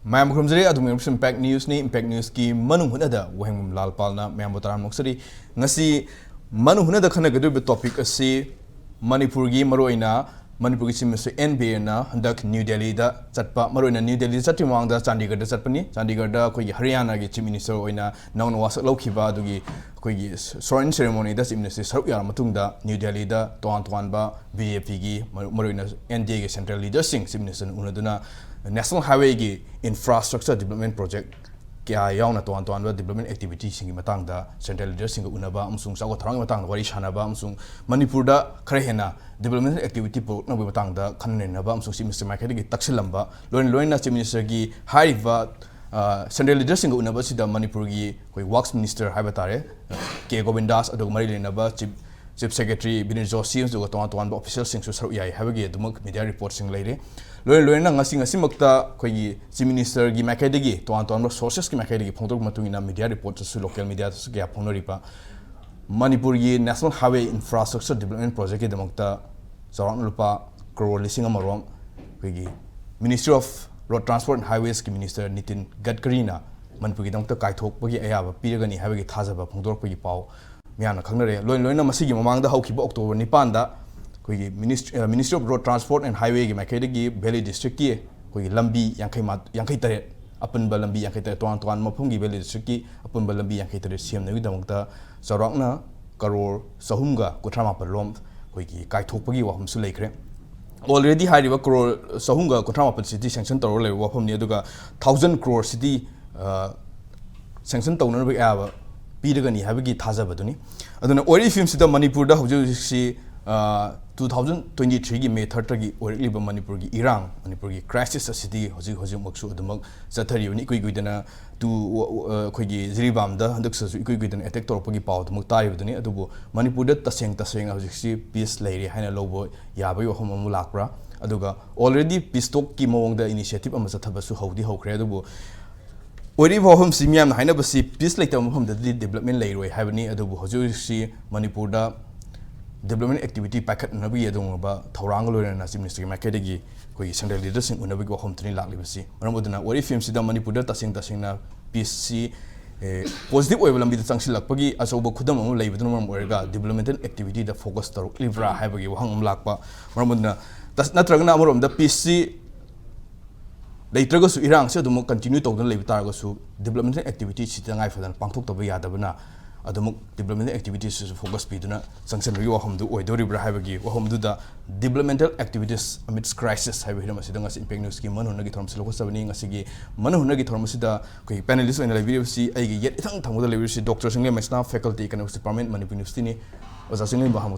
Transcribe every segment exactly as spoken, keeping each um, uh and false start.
ꯃꯌꯥꯝ ꯈꯨꯔꯨꯝꯖꯔꯤ꯫ ꯑꯗꯨꯝ ꯌꯦꯡꯕꯁꯤꯡ Impact Newsꯅꯤ꯫ Impact Newsꯀꯤ ꯃꯅꯨꯡ ꯍꯨꯠꯅꯗ ꯋꯥꯍꯦꯡꯕꯝ ꯂꯥꯜꯄꯥꯜꯅ ꯃꯌꯥꯝꯕꯨ ꯇꯔꯥꯝꯅ ꯑꯣꯛꯆꯔꯤ꯫ ꯉꯁꯤ ꯃꯅꯨꯡ ꯍꯨꯠꯅꯗ ꯈꯟꯅꯒꯗꯧꯔꯤꯕ topic ꯑꯁꯤ ꯃꯅꯤꯄꯨꯔꯒꯤ, ꯃꯔꯨꯑꯣꯏꯅ ꯃꯅꯤꯄꯨꯔꯒꯤ Chief Minister ꯑꯦꯟ ꯕꯤꯔꯦꯟꯅ ꯍꯟꯗꯛ ꯅ꯭ꯌꯨ ꯗꯦꯜꯂꯤꯗ ꯆꯠꯄ, ꯃꯔꯨꯑꯣꯏꯅ ꯅ꯭ꯌꯨ ꯗꯦꯜꯂꯤꯗ ꯆꯠꯇ꯭ꯔꯤ ꯃꯃꯥꯡꯗ ꯆꯥꯟꯗꯤꯒꯔꯗ ꯆꯠꯄꯅꯤ꯫ ꯆꯥꯟꯗꯤꯒꯔꯗ ꯑꯩꯈꯣꯏꯒꯤ ꯍꯔꯤꯌꯥꯅꯥꯒꯤ Chief Minister ꯑꯣꯏꯅ ꯅꯧꯅ ꯋꯥꯁꯛ ꯂꯧꯈꯤꯕ ꯑꯗꯨꯒꯤ ꯑꯩꯈꯣꯏꯒꯤ swearing ceremonyꯗ Chief Minister ꯁꯔꯨꯛ ꯌꯥꯔ ꯃꯇꯨꯡꯗ ꯅ꯭ꯌꯨ ꯗꯦꯜꯂꯤꯗ ꯇꯣꯉꯥꯟ ꯇꯣꯉꯥꯟꯕ ꯕꯤ ꯖꯦ ꯄꯤꯒꯤ, ꯃꯔꯨ-, ꯃꯔꯨꯑꯣꯏꯅ ꯑꯦꯟ ꯗꯤ ꯑꯦꯒꯤ central leaderꯁꯤꯡ Chief Ministerꯅ ꯎꯅꯗꯨꯅ National Highwayꯒꯤ infrastructure development project ꯀꯌꯥ ꯌꯥꯎꯅ ꯇꯣꯉꯥꯟ ꯇꯣꯉꯥꯟꯕ development activityꯁꯤꯡꯒꯤ ꯃꯇꯥꯡꯗ central leaderꯁꯤꯡꯒ ꯎꯅꯕ ꯑꯃꯁꯨꯡ ꯆꯥꯎꯈꯠ ꯊꯧꯔꯥꯡꯒꯤ ꯃꯇꯥꯡꯗ ꯋꯥꯔꯤ ꯁꯥꯟꯅꯕ ꯑꯃꯁꯨꯡ ꯃꯅꯤꯄꯨꯔꯗ ꯈꯔ ꯍꯦꯟꯅ development activity ꯄꯨꯔꯛꯅꯕꯒꯤ ꯃꯇꯥꯡꯗ ꯈꯟꯅ ꯅꯩꯅꯕ ꯑꯃꯁꯨꯡ Chief Minister ꯃꯥꯏꯀꯩꯗꯒꯤ ꯇꯛꯁꯤꯜꯂꯝꯕ, ꯂꯣꯏꯅ ꯂꯣꯏꯅꯅ Chief Ministerꯒꯤ ꯍꯥꯏꯔꯤꯕ, ꯑ, central leaderꯁꯤꯡꯒ ꯎꯅꯕꯁꯤꯗ ꯃꯅꯤꯄꯨꯔꯒꯤ ꯑꯩꯈꯣꯏ works minister ꯍꯥꯏꯕ ꯇꯥꯔꯦ, ꯀꯦ ꯒꯣꯕꯤꯟꯗꯥꯁ, ꯑꯗꯨꯒ ꯃꯔꯤ ꯂꯩꯅꯕ Chief, Chief Secretary ꯕꯤꯅꯤꯠ ꯖꯣꯁꯤ, ꯑꯗꯨꯒ ꯇꯣꯉꯥꯟ ꯇꯣꯉꯥꯟꯕ officialꯁꯤꯡꯁꯨ ꯁꯔꯨꯛ ꯌꯥꯏ ꯍꯥꯏꯕꯒꯤ ꯑꯗꯨꯃꯛ media reportꯁꯤꯡ ꯂꯩꯔꯦ꯫ ꯂꯣꯏꯅ ꯂꯣꯏꯅꯅ ꯉꯁꯤ, ꯉꯁꯤꯃꯛꯇ ꯑꯩꯈꯣꯏꯒꯤ Chief Ministerꯒꯤ ꯃꯥꯏꯀꯩꯗꯒꯤ, ꯇꯣꯉꯥꯟ ꯇꯣꯉꯥꯟꯕ sourcesꯀꯤ ꯃꯥꯏꯀꯩꯗꯒꯤ ꯐꯣꯡꯗꯣꯔꯛꯄ ꯃꯇꯨꯡ ꯏꯟꯅ media reportꯇꯁꯨ, local mediaꯗꯁꯨ ꯀꯌꯥ ꯐꯣꯡꯅꯔꯤꯕ, ꯃꯅꯤꯄꯨꯔꯒꯤ National Highway Infrastructure Development Projectꯀꯤꯗꯃꯛꯇ ꯆꯥꯎꯔꯥꯛꯅ ꯂꯨꯄꯥ ꯀ꯭ꯔꯣꯔ ꯂꯤꯁꯤꯡ ꯑꯃꯔꯣꯝ ꯑꯩꯈꯣꯏꯒꯤ Ministry of Road Transport and Highwaysꯀꯤ Minister Nitin ꯒꯗꯀꯔꯤꯅ ꯃꯅꯤꯄꯨꯔꯒꯤꯗꯃꯛꯇ ꯀꯥꯏꯊꯣꯛꯄꯒꯤ ꯑꯌꯥꯕ ꯄꯤꯔꯒꯅꯤ ꯍꯥꯏꯕꯒꯤ ꯊꯥꯖꯕ ꯐꯣꯡꯗꯣꯔꯛꯄꯒꯤ ꯄꯥꯎ ꯃꯤꯌꯥꯝꯅ ꯈꯪꯅꯔꯦ꯫ ꯂꯣꯏꯅ ꯂꯣꯏꯅ ꯃꯁꯤꯒꯤ ꯃꯃꯥꯡꯗ ꯍꯧꯈꯤꯕ October ꯅꯤꯄꯥꯟꯗ ꯑꯩꯈꯣꯏꯒꯤ Ministry, ꯑ, Ministry of Road Transport and Highwayꯒꯤ ꯃꯥꯏꯀꯩꯗꯒꯤ Valley Districtꯀꯤ ꯑꯩꯈꯣꯏꯒꯤ ꯂꯝꯕꯤ ꯌꯥꯡꯈꯩ ꯃꯥ-, ꯌꯥꯡꯈꯩ ꯇꯔꯦꯠ, ꯑꯄꯨꯟꯕ ꯂꯝꯕꯤ ꯌꯥꯡꯈꯩ ꯇꯔꯦꯠ, ꯇꯣꯉꯥꯟ ꯇꯣꯉꯥꯟꯕ ꯃꯐꯝꯒꯤ Valley Districtꯀꯤ ꯑꯄꯨꯟꯕ ꯂꯝꯕꯤ ꯌꯥꯡꯈꯩ ꯇꯔꯦꯠ ꯁꯦꯝꯅꯕꯒꯤꯗꯃꯛꯇ ꯆꯥꯎꯔꯥꯛꯅ ꯀꯔꯣꯔ ꯆꯍꯨꯝꯒ ꯀꯨꯟꯊ꯭ꯔꯥ ꯃꯥꯄꯜ ꯂꯣꯝ ꯑꯩꯈꯣꯏꯒꯤ ꯀꯥꯏꯊꯣꯛꯄꯒꯤ ꯋꯥꯐꯝꯁꯨ ꯂꯩꯈ꯭ꯔꯦ꯫ Already ꯍꯥꯏꯔꯤꯕ ꯀꯔꯣꯔ ꯆꯍꯨꯝꯒ ꯀꯨꯟꯊ꯭ꯔꯥ ꯃꯥꯄꯜꯁꯤꯗꯤ sanction ꯇꯧꯔꯒ ꯂꯩꯕ ꯋꯥꯐꯝꯅꯤ, ꯑꯗꯨꯒ ꯊꯥꯎꯖꯟ ꯀ꯭ꯔꯣꯔꯁꯤꯗꯤ, ꯑ, sanction ꯇꯧꯅꯅꯕ ꯑꯌꯥꯕ ꯄꯤꯔꯒꯅꯤ ꯍꯥꯏꯕꯒꯤ ꯊꯥꯖꯕꯗꯨꯅꯤ꯫ ꯑꯗꯨꯅ ꯑꯣꯏꯔꯛꯂꯤꯕ ꯐꯤꯕꯝꯁꯤꯗ ꯃꯅꯤꯄꯨꯔꯗ ꯍꯧꯖꯤꯛ ꯍꯧꯖꯤꯛꯁꯤ, ꯑ, two thousand twenty threeꯒꯤ May thirdꯇꯒꯤ ꯑꯣꯏꯔꯛꯂꯤꯕ ꯃꯅꯤꯄꯨꯔꯒꯤ ꯏꯔꯥꯡ, ꯃꯅꯤꯄꯨꯔꯒꯤ crisis ꯑꯁꯤꯗꯤ ꯍꯧꯖꯤꯛ ꯍꯧꯖꯤꯛꯃꯛꯁꯨ ꯑꯗꯨꯃꯛ ꯆꯠꯊꯔꯤꯕꯅꯤ꯫ ꯏꯀꯨꯏ ꯀꯨꯏꯗꯅ ꯇꯨ, ꯑ, ꯑ, ꯑꯩꯈꯣꯏꯒꯤ ꯖꯤꯔꯤꯕꯥꯝꯗ ꯍꯟꯗꯛꯁꯤꯗꯁꯨ ꯏꯀꯨꯏ ꯀꯨꯏꯗꯅ attack ꯇꯧꯔꯛꯄꯒꯤ ꯄꯥꯎ ꯑꯗꯨꯃꯛ ꯇꯥꯔꯤꯕꯗꯨꯅꯤ꯫ ꯑꯗꯨꯕꯨ ꯃꯅꯤꯄꯨꯔꯗ ꯇꯁꯦꯡ ꯇꯁꯦꯡꯅ ꯍꯧꯖꯤꯛꯁꯤ peace ꯂꯩꯔꯦ ꯍꯥꯏꯅ ꯂꯧꯕ ꯌꯥꯕꯒꯤ ꯋꯥꯐꯝ ꯑꯃ ꯂꯥꯛꯄ꯭ꯔꯥ? ꯑꯗꯨꯒ already peace talkꯀꯤ ꯃꯑꯣꯡꯗ initiative ꯑꯃ ꯆꯠꯊꯕꯁꯨ ꯍꯧꯗꯤ ꯍꯧꯈ꯭ꯔꯦ, ꯑꯗꯨꯕꯨ ꯑꯣꯏꯔꯤꯕ ꯋꯥꯐꯝꯁꯤ ꯃꯤꯌꯥꯝꯅ ꯍꯥꯏꯅꯕꯁꯤ peace ꯂꯩꯇꯕ ꯃꯐꯝꯗꯗꯤ development ꯂꯩꯔꯣꯏ ꯍꯥꯏꯕꯅꯤ꯫ ꯑꯗꯨꯕꯨ ꯍꯧꯖꯤꯛ ꯍꯧꯖꯤꯛꯁꯤ ꯃꯅꯤꯄꯨꯔꯗ ꯗꯤꯕ꯭ꯂꯞꯃꯦꯟ ꯑꯦꯛꯇꯤꯕꯤꯇꯤ ꯄꯥꯏꯈꯠꯅꯕꯒꯤ ꯑꯗꯨꯒꯨꯝꯂꯕ ꯊꯧꯔꯥꯡꯒ ꯂꯣꯏꯅꯅ ꯆꯤꯐ ꯃꯤꯅꯤꯁꯇꯔꯒꯤ ꯃꯥꯏꯀꯩꯗꯒꯤ ꯑꯩꯈꯣꯏꯒꯤ ꯁꯦꯟꯇ꯭ꯔꯦꯜ ꯂꯤꯗꯔꯁꯤꯡ ꯎꯅꯕꯒꯤ ꯋꯥꯐꯝꯗꯨꯅꯤ ꯂꯥꯛꯂꯤꯕꯁꯤ꯫ ꯃꯔꯝ ꯑꯗꯨꯅ ꯋꯥꯔꯤ ꯐꯤꯂꯝꯁꯤꯗ ꯃꯅꯤꯄꯨꯔꯗ ꯇꯁꯦꯡ ꯇꯁꯦꯡꯅ ꯄꯤꯁꯁꯤ ꯄꯣꯖꯤꯇꯤꯚ ꯑꯣꯏꯕ ꯂꯝꯕꯤꯗ ꯆꯪꯁꯤꯜꯂꯛꯄꯒꯤ ꯑꯆꯧꯕ ꯈꯨꯗꯝ ꯑꯃ ꯂꯩꯕꯗꯨꯅ ꯃꯔꯝ ꯑꯣꯏꯔꯒ ꯗꯤꯕ꯭ꯂꯞꯃꯦꯟꯇꯦꯜ ꯑꯦꯛꯇꯤꯕꯤꯇꯤꯗ ꯐꯣꯀꯁ ꯇꯧꯔꯛꯂꯤꯕ꯭ꯔꯥ ꯍꯥꯏꯕꯒꯤ ꯋꯥꯍꯪ ꯑꯃ ꯂꯥꯛꯄ꯫ ꯃꯔꯝ ꯑꯗꯨꯅ ꯇꯁ- ꯅꯠꯇ꯭ꯔꯒꯅ ꯑꯃꯔꯣꯝꯗ ꯄꯤꯁꯁꯤ ꯂꯩꯇ꯭ꯔꯒꯁꯨ, ꯏꯔꯥꯡꯁꯤ ꯑꯗꯨꯃꯛ ꯀꯟꯇꯤꯅ꯭ꯌꯨ ꯇꯧꯗꯨꯅ ꯂꯩꯕ ꯇꯥꯔꯒꯁꯨ, ꯗꯤꯕ꯭ꯂꯞꯃꯦꯟꯇꯦꯜ ꯑꯦꯛꯇꯤꯕꯤꯇꯤꯁꯤ ꯇꯉꯥꯏ ꯐꯗꯅ ꯄꯥꯡꯊꯣꯛꯇꯕ ꯌꯥꯗꯕꯅ ꯑꯗꯨꯃꯛ ꯗꯤꯕ꯭ꯂꯞꯃꯦꯟꯇꯦꯜ ꯑꯦꯛꯇꯤꯕꯤꯇꯤꯁꯤꯁꯨ ꯐꯣꯀꯁ ꯄꯤꯗꯨꯅ ꯆꯪꯁꯤꯟꯕꯒꯤ ꯋꯥꯐꯝꯗꯨ ꯑꯣꯏꯗꯣꯔꯤꯕ꯭ꯔꯥ ꯍꯥꯏꯕꯒꯤ ꯋꯥꯐꯝꯗꯨꯗ, Developmental Activities Amidst Crisis ꯍꯥꯏꯕ ꯍꯤꯔꯝ ꯑꯁꯤꯗ ꯉꯁꯤ ꯏꯝꯄꯦꯛ ꯅ꯭ꯌꯨꯁꯀꯤ ꯃꯟ ꯍꯨꯟꯅꯒꯤ ꯊꯧꯔꯝꯁꯤ ꯂꯧꯈꯠꯆꯕꯅꯤ꯫ ꯉꯁꯤꯒꯤ ꯃꯟ ꯍꯨꯟꯅꯒꯤ ꯊꯧꯔꯝ ꯑꯁꯤꯗ ꯑꯩꯈꯣꯏꯒꯤ ꯄꯦꯅꯦꯂꯤꯁ ꯑꯣꯏꯅ ꯂꯩꯕꯤꯔꯤꯕꯁꯤ ꯑꯩꯒꯤ ꯌꯦꯠ ꯏꯊꯪ ꯊꯪꯕꯗ ꯂꯩꯕꯤꯔꯤꯕꯁꯤ ꯗꯣꯛꯇꯔ ꯆꯤꯡꯂꯦꯝ ꯃꯩꯁꯅꯥ, ꯐꯦꯀꯜꯇꯤ ꯏꯀꯣꯅꯣꯃꯤꯛꯁ ꯗꯤꯄꯥꯔꯠꯃꯦꯟ, ꯃꯅꯤꯄꯨꯔ ꯌꯨꯅꯤꯚꯔꯁꯤꯇꯤꯅꯤ꯫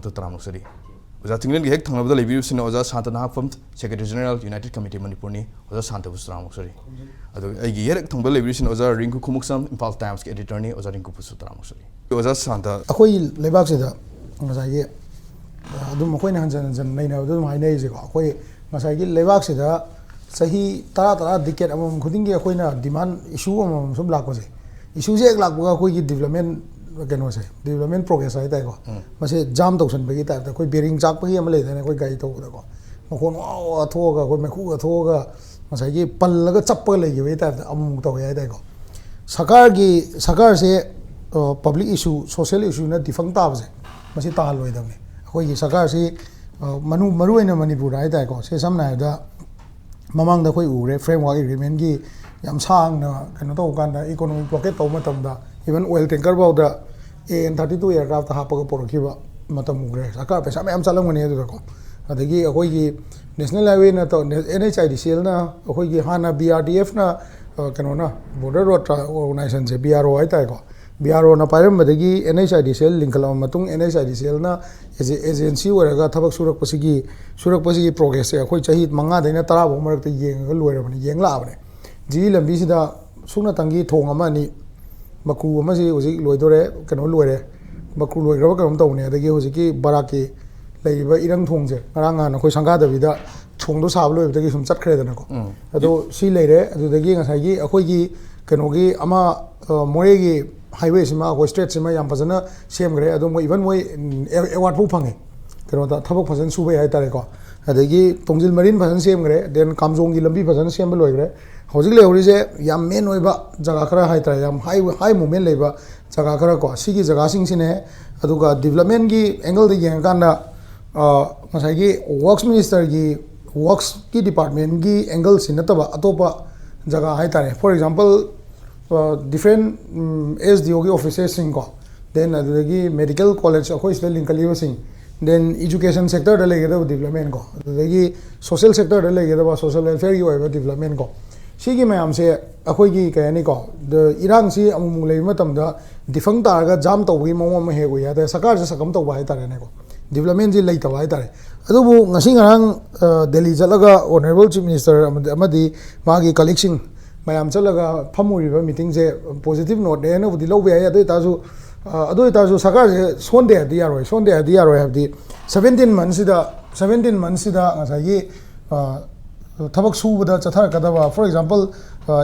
ꯑꯣꯖꯥ ꯆꯤꯡꯂꯦꯝꯒꯤ ꯍꯦꯛ ꯊꯪꯅꯕꯗ ꯂꯩꯕꯤꯔꯤꯕꯁꯤꯅ ꯑꯣꯖꯥ ꯁꯥꯟꯇ ꯅꯍꯥꯛꯄꯝ, ꯁꯦꯀ꯭ꯔꯦꯇꯔꯤ ꯖꯦꯅꯔꯦꯜ, ꯌꯨꯅꯥꯏꯇꯦꯗ ꯀꯃꯤꯇꯤ ꯃꯅꯤꯄꯨꯔꯅꯤ꯫ ꯑꯣꯖꯥ ꯁꯥꯟꯇꯕꯨꯁꯨ ꯇꯔꯥꯝꯅ ꯑꯣꯛꯆꯔꯤ꯫ ꯑꯗꯨꯒ ꯑꯩꯒꯤ ꯌꯦꯠ ꯊꯪꯕꯗ ꯂꯩꯕꯤꯔꯤꯁꯤꯅ ꯑꯣꯖꯥ ꯔꯤꯡꯀꯨ ꯈꯨꯃꯨꯛꯁꯝ, ꯏꯝꯐꯥꯜ ꯇꯥꯏꯝꯁꯀꯤ ꯑꯦꯗꯤꯇꯔꯅꯤ꯫ ꯑꯣꯖꯥ ꯔꯤꯡꯀꯨꯕꯨꯁꯨ ꯇꯔꯥꯝꯅ ꯑꯣꯛꯆꯔꯤ꯫ ꯑꯣꯖꯥ ꯁꯥꯟꯇ, ꯑꯩꯈꯣꯏꯒꯤ ꯂꯩꯕꯥꯛꯁꯤꯗ ꯉꯁꯥꯏꯒꯤ, ꯑ, ꯑꯗꯨꯝ ꯑꯩꯈꯣꯏꯅ ꯍꯟꯖꯟ ꯍꯟꯖꯟ ꯅꯩꯅꯕꯗ ꯑꯗꯨꯝ ꯍꯥꯏꯅꯔꯤꯁꯦꯀꯣ, ꯑꯩꯈꯣꯏ ꯉꯁꯥꯏꯒꯤ ꯂꯩꯕꯥꯛꯁꯤꯗ ꯆꯍꯤ ꯇꯔꯥ ꯇꯔꯥ, ꯗꯤꯀꯦꯠ ꯑꯃꯃꯝ ꯈꯨꯗꯤꯡꯒꯤ ꯑꯩꯈꯣꯏꯅ ꯗꯤꯃꯥꯟ ꯏꯁꯨ ꯑꯃꯃꯝ ꯁꯨꯝ ꯂꯥꯛꯄꯁꯦ, ꯏꯁꯨꯁꯦ ꯍꯦꯛ ꯂꯥꯛꯄꯒ ꯑꯩꯈꯣꯏꯒꯤ ꯗꯤꯕ꯭ꯂꯞꯃꯦꯟ ꯀꯩꯅꯣꯁꯦ, ꯗꯤꯕ꯭ꯂꯞꯃꯦꯟ ꯄ꯭ꯔꯣꯒ꯭ꯔꯦꯁ ꯍꯥꯏ ꯇꯥꯔꯦꯀꯣ, ꯎꯝ꯫ ꯃꯁꯦ ꯖꯥꯝ ꯇꯧꯁꯟꯕꯒꯤ ꯇꯥꯏꯞꯇ, ꯑꯩꯈꯣꯏ ꯕꯦꯔꯤꯡ ꯆꯥꯛꯄꯒꯤ ꯑꯃ ꯂꯩꯗꯥꯏꯅꯦ, ꯑꯩꯈꯣꯏ ꯒꯥꯔꯤ ꯊꯧꯕꯗꯀꯣ, ꯃꯈꯣꯟ ꯋꯥ ꯋꯥ ꯊꯣꯛꯑꯒ, ꯑꯩꯈꯣꯏ ꯃꯩꯈꯨꯒ ꯊꯣꯛꯑꯒ ꯉꯁꯥꯏꯒꯤ ꯄꯜꯂꯒ ꯆꯞꯄꯒ ꯂꯩꯈꯤꯕꯒꯤ ꯇꯥꯏꯞꯇ ꯑꯃꯨꯛ ꯇꯧꯋꯦ ꯍꯥꯏ ꯇꯥꯔꯦꯀꯣ꯫ ꯁꯔꯀꯥꯔꯒꯤ, ꯁꯔꯀꯥꯔꯁꯦ, ꯑ, ꯄꯕ꯭ꯂꯤꯛ ꯏꯁꯨ, ꯁꯣꯁꯤꯌꯦꯜ ꯏꯁꯨꯅ ꯗꯤꯐꯪ ꯇꯥꯕꯁꯦ, ꯃꯁꯤ ꯇꯥꯍꯜꯂꯣꯏꯗꯕꯅꯤ꯫ ꯑꯩꯈꯣꯏꯒꯤ ꯁꯔꯀꯥꯔꯁꯤ, ꯑ, ꯃꯅꯨ-, ꯃꯔꯨꯑꯣꯏꯅ ꯃꯅꯤꯄꯨꯔꯗ ꯍꯥꯏ ꯇꯥꯔꯦꯀꯣ, ꯁꯦ ꯁꯝꯅ ꯍꯥꯏꯔꯕꯗ ꯃꯃꯥꯡꯗ ꯑꯩꯈꯣꯏ ꯎꯈ꯭ꯔꯦ, ꯐ꯭ꯔꯦꯝꯋꯥꯔꯛ ꯑꯦꯒ꯭ꯔꯤꯃꯦꯟꯒꯤ ꯌꯥꯝ ꯁꯥꯡꯅ ꯀꯩꯅꯣ ꯇꯧꯕ ꯀꯥꯟꯗ, ꯏꯀꯣꯅꯣꯃꯤꯛ ꯕ꯭ꯂꯣꯀꯦꯠ ꯇꯧꯕ ꯃꯇꯝꯗ, ꯏꯚꯟ ꯑꯣꯏꯜ ꯇꯦꯡꯀꯔ ꯐꯥꯎꯗ ꯑꯦ ꯑꯦꯟ ꯊꯥꯔꯇꯤ ꯇꯨ ꯑꯦꯌꯔꯀ꯭ꯔꯥꯐꯇ ꯍꯥꯞꯄꯒ ꯄꯨꯔꯛꯈꯤꯕ ꯃꯇꯝ ꯎꯈ꯭ꯔꯦ꯫ ꯁꯔꯀꯥꯔ ꯄꯩꯁꯥ ꯃꯌꯥꯝ ꯆꯠꯂꯝꯒꯅꯤ ꯑꯗꯨꯗꯀꯣ꯫ ꯑꯗꯒꯤ ꯑꯩꯈꯣꯏꯒꯤ ꯅꯦꯁꯅꯦꯜ ꯍꯥꯏꯋꯦꯅ ꯇꯧ-, ꯑꯦꯟ ꯑꯩꯆ ꯑꯥꯏ ꯗꯤ ꯁꯤ ꯑꯦꯜꯅ, ꯑꯩꯈꯣꯏꯒꯤ ꯍꯥꯟꯅ ꯕꯤ ꯑꯥꯔ ꯗꯤ ꯑꯦꯐꯅ, ꯑ, ꯀꯩꯅꯣꯅ, ꯕꯣꯔꯗꯔ ꯔꯣꯗ ꯑꯣꯔꯒꯅꯥꯏꯖꯦꯁꯟꯁꯦ, ꯕꯤ ꯑꯥꯔ ꯑꯣ ꯍꯥꯏ ꯇꯥꯔꯦꯀꯣ, ꯕꯤ ꯑꯥꯔ ꯑꯣꯅ ꯄꯥꯏꯔꯝꯕꯗꯒꯤ N H I D C L ꯂꯤꯡꯈꯠꯂꯕ ꯃꯇꯨꯡ, ꯑꯦꯟ ꯑꯩꯆ ꯑꯥꯏ ꯗꯤ ꯁꯤ ꯑꯦꯜꯅ ꯑꯦꯖꯦ-, ꯑꯦꯖꯦꯟꯁꯤ ꯑꯣꯏꯔꯒ ꯊꯕꯛ ꯁꯨꯔꯛꯄꯁꯤꯒꯤ, ꯁꯨꯔꯛꯄꯁꯤꯒꯤ ꯄ꯭ꯔꯣꯒ꯭ꯔꯦꯁꯁꯦ ꯑꯩꯈꯣꯏ ꯆꯍꯤ ꯃꯉꯥꯗꯩꯅ ꯇꯔꯥ ꯐꯥꯎ ꯃꯔꯛꯇ ꯌꯦꯡꯉꯒ ꯂꯣꯏꯔꯕꯅꯤ, ꯌꯦꯡ ꯂꯥꯛꯑꯕꯅꯦ꯫ ꯖꯤꯔꯤ ꯂꯝꯕꯤꯁꯤꯗ ꯁꯨꯞꯅꯇꯪꯒꯤ ꯊꯣꯡ ꯑꯃ ꯑꯅꯤ, ꯃꯀ꯭ꯔꯨ ꯑꯃꯁꯤ ꯍꯧꯖꯤꯛ ꯂꯣꯏꯗꯣꯔꯦ, ꯀꯩꯅꯣ ꯂꯣꯏꯔꯦ, ꯃꯀ꯭ꯔꯨ ꯂꯣꯏꯈ꯭ꯔꯕ ꯀꯩꯅꯣꯝ ꯇꯧꯕꯅꯦ꯫ ꯑꯗꯒꯤ ꯍꯧꯖꯤꯛꯀꯤ ꯕꯔꯥꯛꯀꯤ ꯂꯩꯔꯤꯕ ꯏꯔꯪ ꯊꯣꯡꯁꯦ ꯉꯔꯥꯡ ꯅꯍꯥꯟ ꯑꯩꯈꯣꯏ ꯁꯪꯒꯥꯗꯕꯤꯗ ꯊꯣꯡꯗꯣ ꯁꯥꯕ ꯂꯣꯏꯕꯗꯒꯤ ꯁꯨꯝ ꯆꯠꯈ꯭ꯔꯦꯗꯅꯀꯣ꯫ ꯎꯝ꯫ ꯑꯗꯣ ꯁꯤ ꯂꯩꯔꯦ꯫ ꯑꯗꯨꯗꯒꯤ ꯉꯁꯥꯏꯒꯤ ꯑꯩꯈꯣꯏꯒꯤ ꯀꯩꯅꯣꯒꯤ ꯑꯃ, ꯑ, ꯃꯣꯔꯦꯒꯤ ꯍꯥꯏꯋꯦꯁꯤꯃ, ꯑꯩꯈꯣꯏ ꯁ꯭ꯇ꯭ꯔꯦꯠꯁꯤꯃ ꯌꯥꯝ ꯐꯖꯅ ꯁꯦꯝꯈ꯭ꯔꯦ꯫ ꯑꯗꯣ ꯃꯣꯏ, ꯏꯚꯟ ꯃꯣꯏ ꯑꯦꯋꯥꯔꯗ ꯐꯥꯎ ꯐꯪꯉꯦ, ꯀꯩꯅꯣꯗ ꯊꯕꯛ ꯐꯖꯅ ꯁꯨꯕꯩ ꯍꯥꯏꯇꯥꯔꯦꯀꯣ꯫ ꯑꯗꯒꯤ ꯇꯣꯡꯖꯤꯜ ꯃꯔꯤꯟ ꯐꯖꯅ ꯁꯦꯝꯈ꯭ꯔꯦ, ꯗꯦꯟ ꯀꯥꯝꯖꯣꯡꯒꯤ ꯂꯝꯕꯤ ꯐꯖꯅ ꯁꯦꯝꯕ ꯂꯣꯏꯈ꯭ꯔꯦ꯫ ꯍꯧꯖꯤꯛ ꯂꯩꯍꯧꯔꯤꯁꯦ ꯌꯥꯝ ꯃꯦꯟ ꯑꯣꯏꯕ ꯖꯒꯥ ꯈꯔ ꯍꯥꯏꯇꯥꯔꯦ, ꯌꯥꯝ ꯍꯥꯏ, ꯍꯥꯏ ꯃꯨꯞꯃꯦꯟ ꯂꯩꯕ ꯖꯒꯥ ꯈꯔ ꯀꯣ, ꯁꯤꯒꯤ ꯖꯒꯥꯁꯤꯡꯁꯤꯅꯦ꯫ ꯑꯗꯨꯒ ꯗꯤꯕꯂꯞꯃꯦꯟꯒꯤ ꯑꯦꯡꯒꯜꯗ ꯌꯦꯡꯉꯀꯥꯟꯗ, ꯑ, ꯉꯁꯥꯏꯒꯤ ꯋꯔꯛꯁ ꯃꯤꯅꯤꯁꯇꯔꯒꯤ, ꯋꯔꯛꯁꯀꯤ ꯗꯤꯄꯥꯔꯠꯃꯦꯟꯒꯤ ꯑꯦꯡꯒꯜꯁꯤ ꯅꯠꯇꯕ ꯑꯇꯣꯞꯄ ꯖꯒꯥ ꯍꯥꯏꯇꯥꯔꯦ, four example, different S D ꯑꯣꯒꯤ ꯑꯣꯐꯤꯁꯦꯁꯁꯤꯡꯀꯣ, ꯗꯦꯟ ꯑꯗꯨꯗꯒꯤ ꯃꯦꯗꯤꯀꯦꯜ ꯀꯣꯂꯦꯖ ꯑꯩꯈꯣꯏ ꯁꯤꯗ ꯂꯤꯡꯈꯠꯂꯤꯕꯁꯤꯡ, ꯗꯦꯟ ꯏꯖꯨꯀꯦꯁꯟ ꯁꯦꯛꯇꯔꯗ ꯂꯩꯒꯗꯕ ꯗꯤꯕꯂꯞꯃꯦꯟꯀꯣ, ꯑꯗꯨꯗꯒꯤ ꯁꯣꯁꯦꯜ ꯁꯦꯛꯇꯔꯗ ꯂꯩꯒꯗꯕ ꯁꯣꯁꯦꯜ ꯋꯦꯜꯐꯤꯌꯔꯒꯤ ꯑꯣꯏꯕ ꯗꯤꯕꯂꯞꯃꯦꯟꯀꯣ, ꯁꯤꯒꯤ ꯃꯌꯥꯝꯁꯦ ꯑꯩꯈꯣꯏꯒꯤ ꯀꯩ ꯍꯥꯏꯅꯤꯀꯣ, ꯗ-, ꯏꯔꯥꯡꯁꯤ ꯑꯃꯨꯛꯃꯨꯛ ꯂꯩꯕ ꯃꯇꯝꯗ ꯗꯤꯐꯪ ꯇꯥꯔꯒ ꯖꯥꯝ ꯇꯧꯕꯒꯤ ꯃꯑꯣꯡ ꯑꯃ ꯍꯦꯛ ꯎꯏ ꯍꯥꯏꯇꯥꯔꯦ, ꯁꯔꯀꯥꯔꯁꯦ ꯁꯛꯀꯝ ꯇꯧꯕ ꯍꯥꯏꯇꯥꯔꯦꯅꯦꯀꯣ, ꯗꯤꯕꯂꯞꯃꯦꯟꯁꯤ ꯂꯩꯇꯕ ꯍꯥꯏꯇꯥꯔꯦ꯫ ꯑꯗꯨꯕꯨ ꯉꯁꯤ ꯉꯔꯥꯡ, ꯑ, ꯗꯦꯜꯂꯤ ꯆꯠꯂꯒ ꯑꯣꯅꯔꯦꯕꯜ ꯆꯤꯐ ꯃꯤꯅꯤꯁꯇꯔ ꯑꯃꯗꯤ, ꯑꯃꯗꯤ ꯃꯥꯒꯤ ꯀꯂꯤꯛꯁꯤꯡ ꯃꯌꯥꯝ ꯆꯠꯂꯒ ꯐꯝꯃꯨꯔꯤꯕ ꯃꯤꯇꯤꯡꯁꯦ ꯄꯣꯖꯤꯇꯤꯚ ꯅꯣꯠꯅꯦ ꯍꯥꯏꯅꯕꯨꯗꯤ ꯂꯧꯕ ꯌꯥꯏ꯫ ꯑꯗꯨ ꯑꯣꯏꯇꯥꯔꯁꯨ, ꯑ, ꯑꯗꯨ ꯑꯣꯏꯇꯥꯔꯁꯨ ꯁꯔꯀꯥꯔꯁꯦ ꯁꯣꯟꯗꯦ ꯍꯥꯏꯕꯗꯤ ꯌꯥꯔꯣꯏ, ꯁꯣꯟꯗꯦ ꯍꯥꯏꯕꯗꯤ ꯌꯥꯔꯣꯏ ꯍꯥꯏꯕꯗꯤ ꯁꯚꯦꯟꯇꯤꯟ ꯃꯟꯁꯁꯤꯗ, ꯁꯚꯦꯟꯇꯤꯟ ꯃꯟꯁꯁꯤꯗ ꯉꯁꯥꯏꯒꯤ, ꯑ, ꯊꯕꯛ ꯁꯨꯕꯗ ꯆꯠꯊꯔꯛꯀꯗꯕ, ꯐꯣꯔ ꯑꯦꯛꯖꯥꯝꯄꯜ,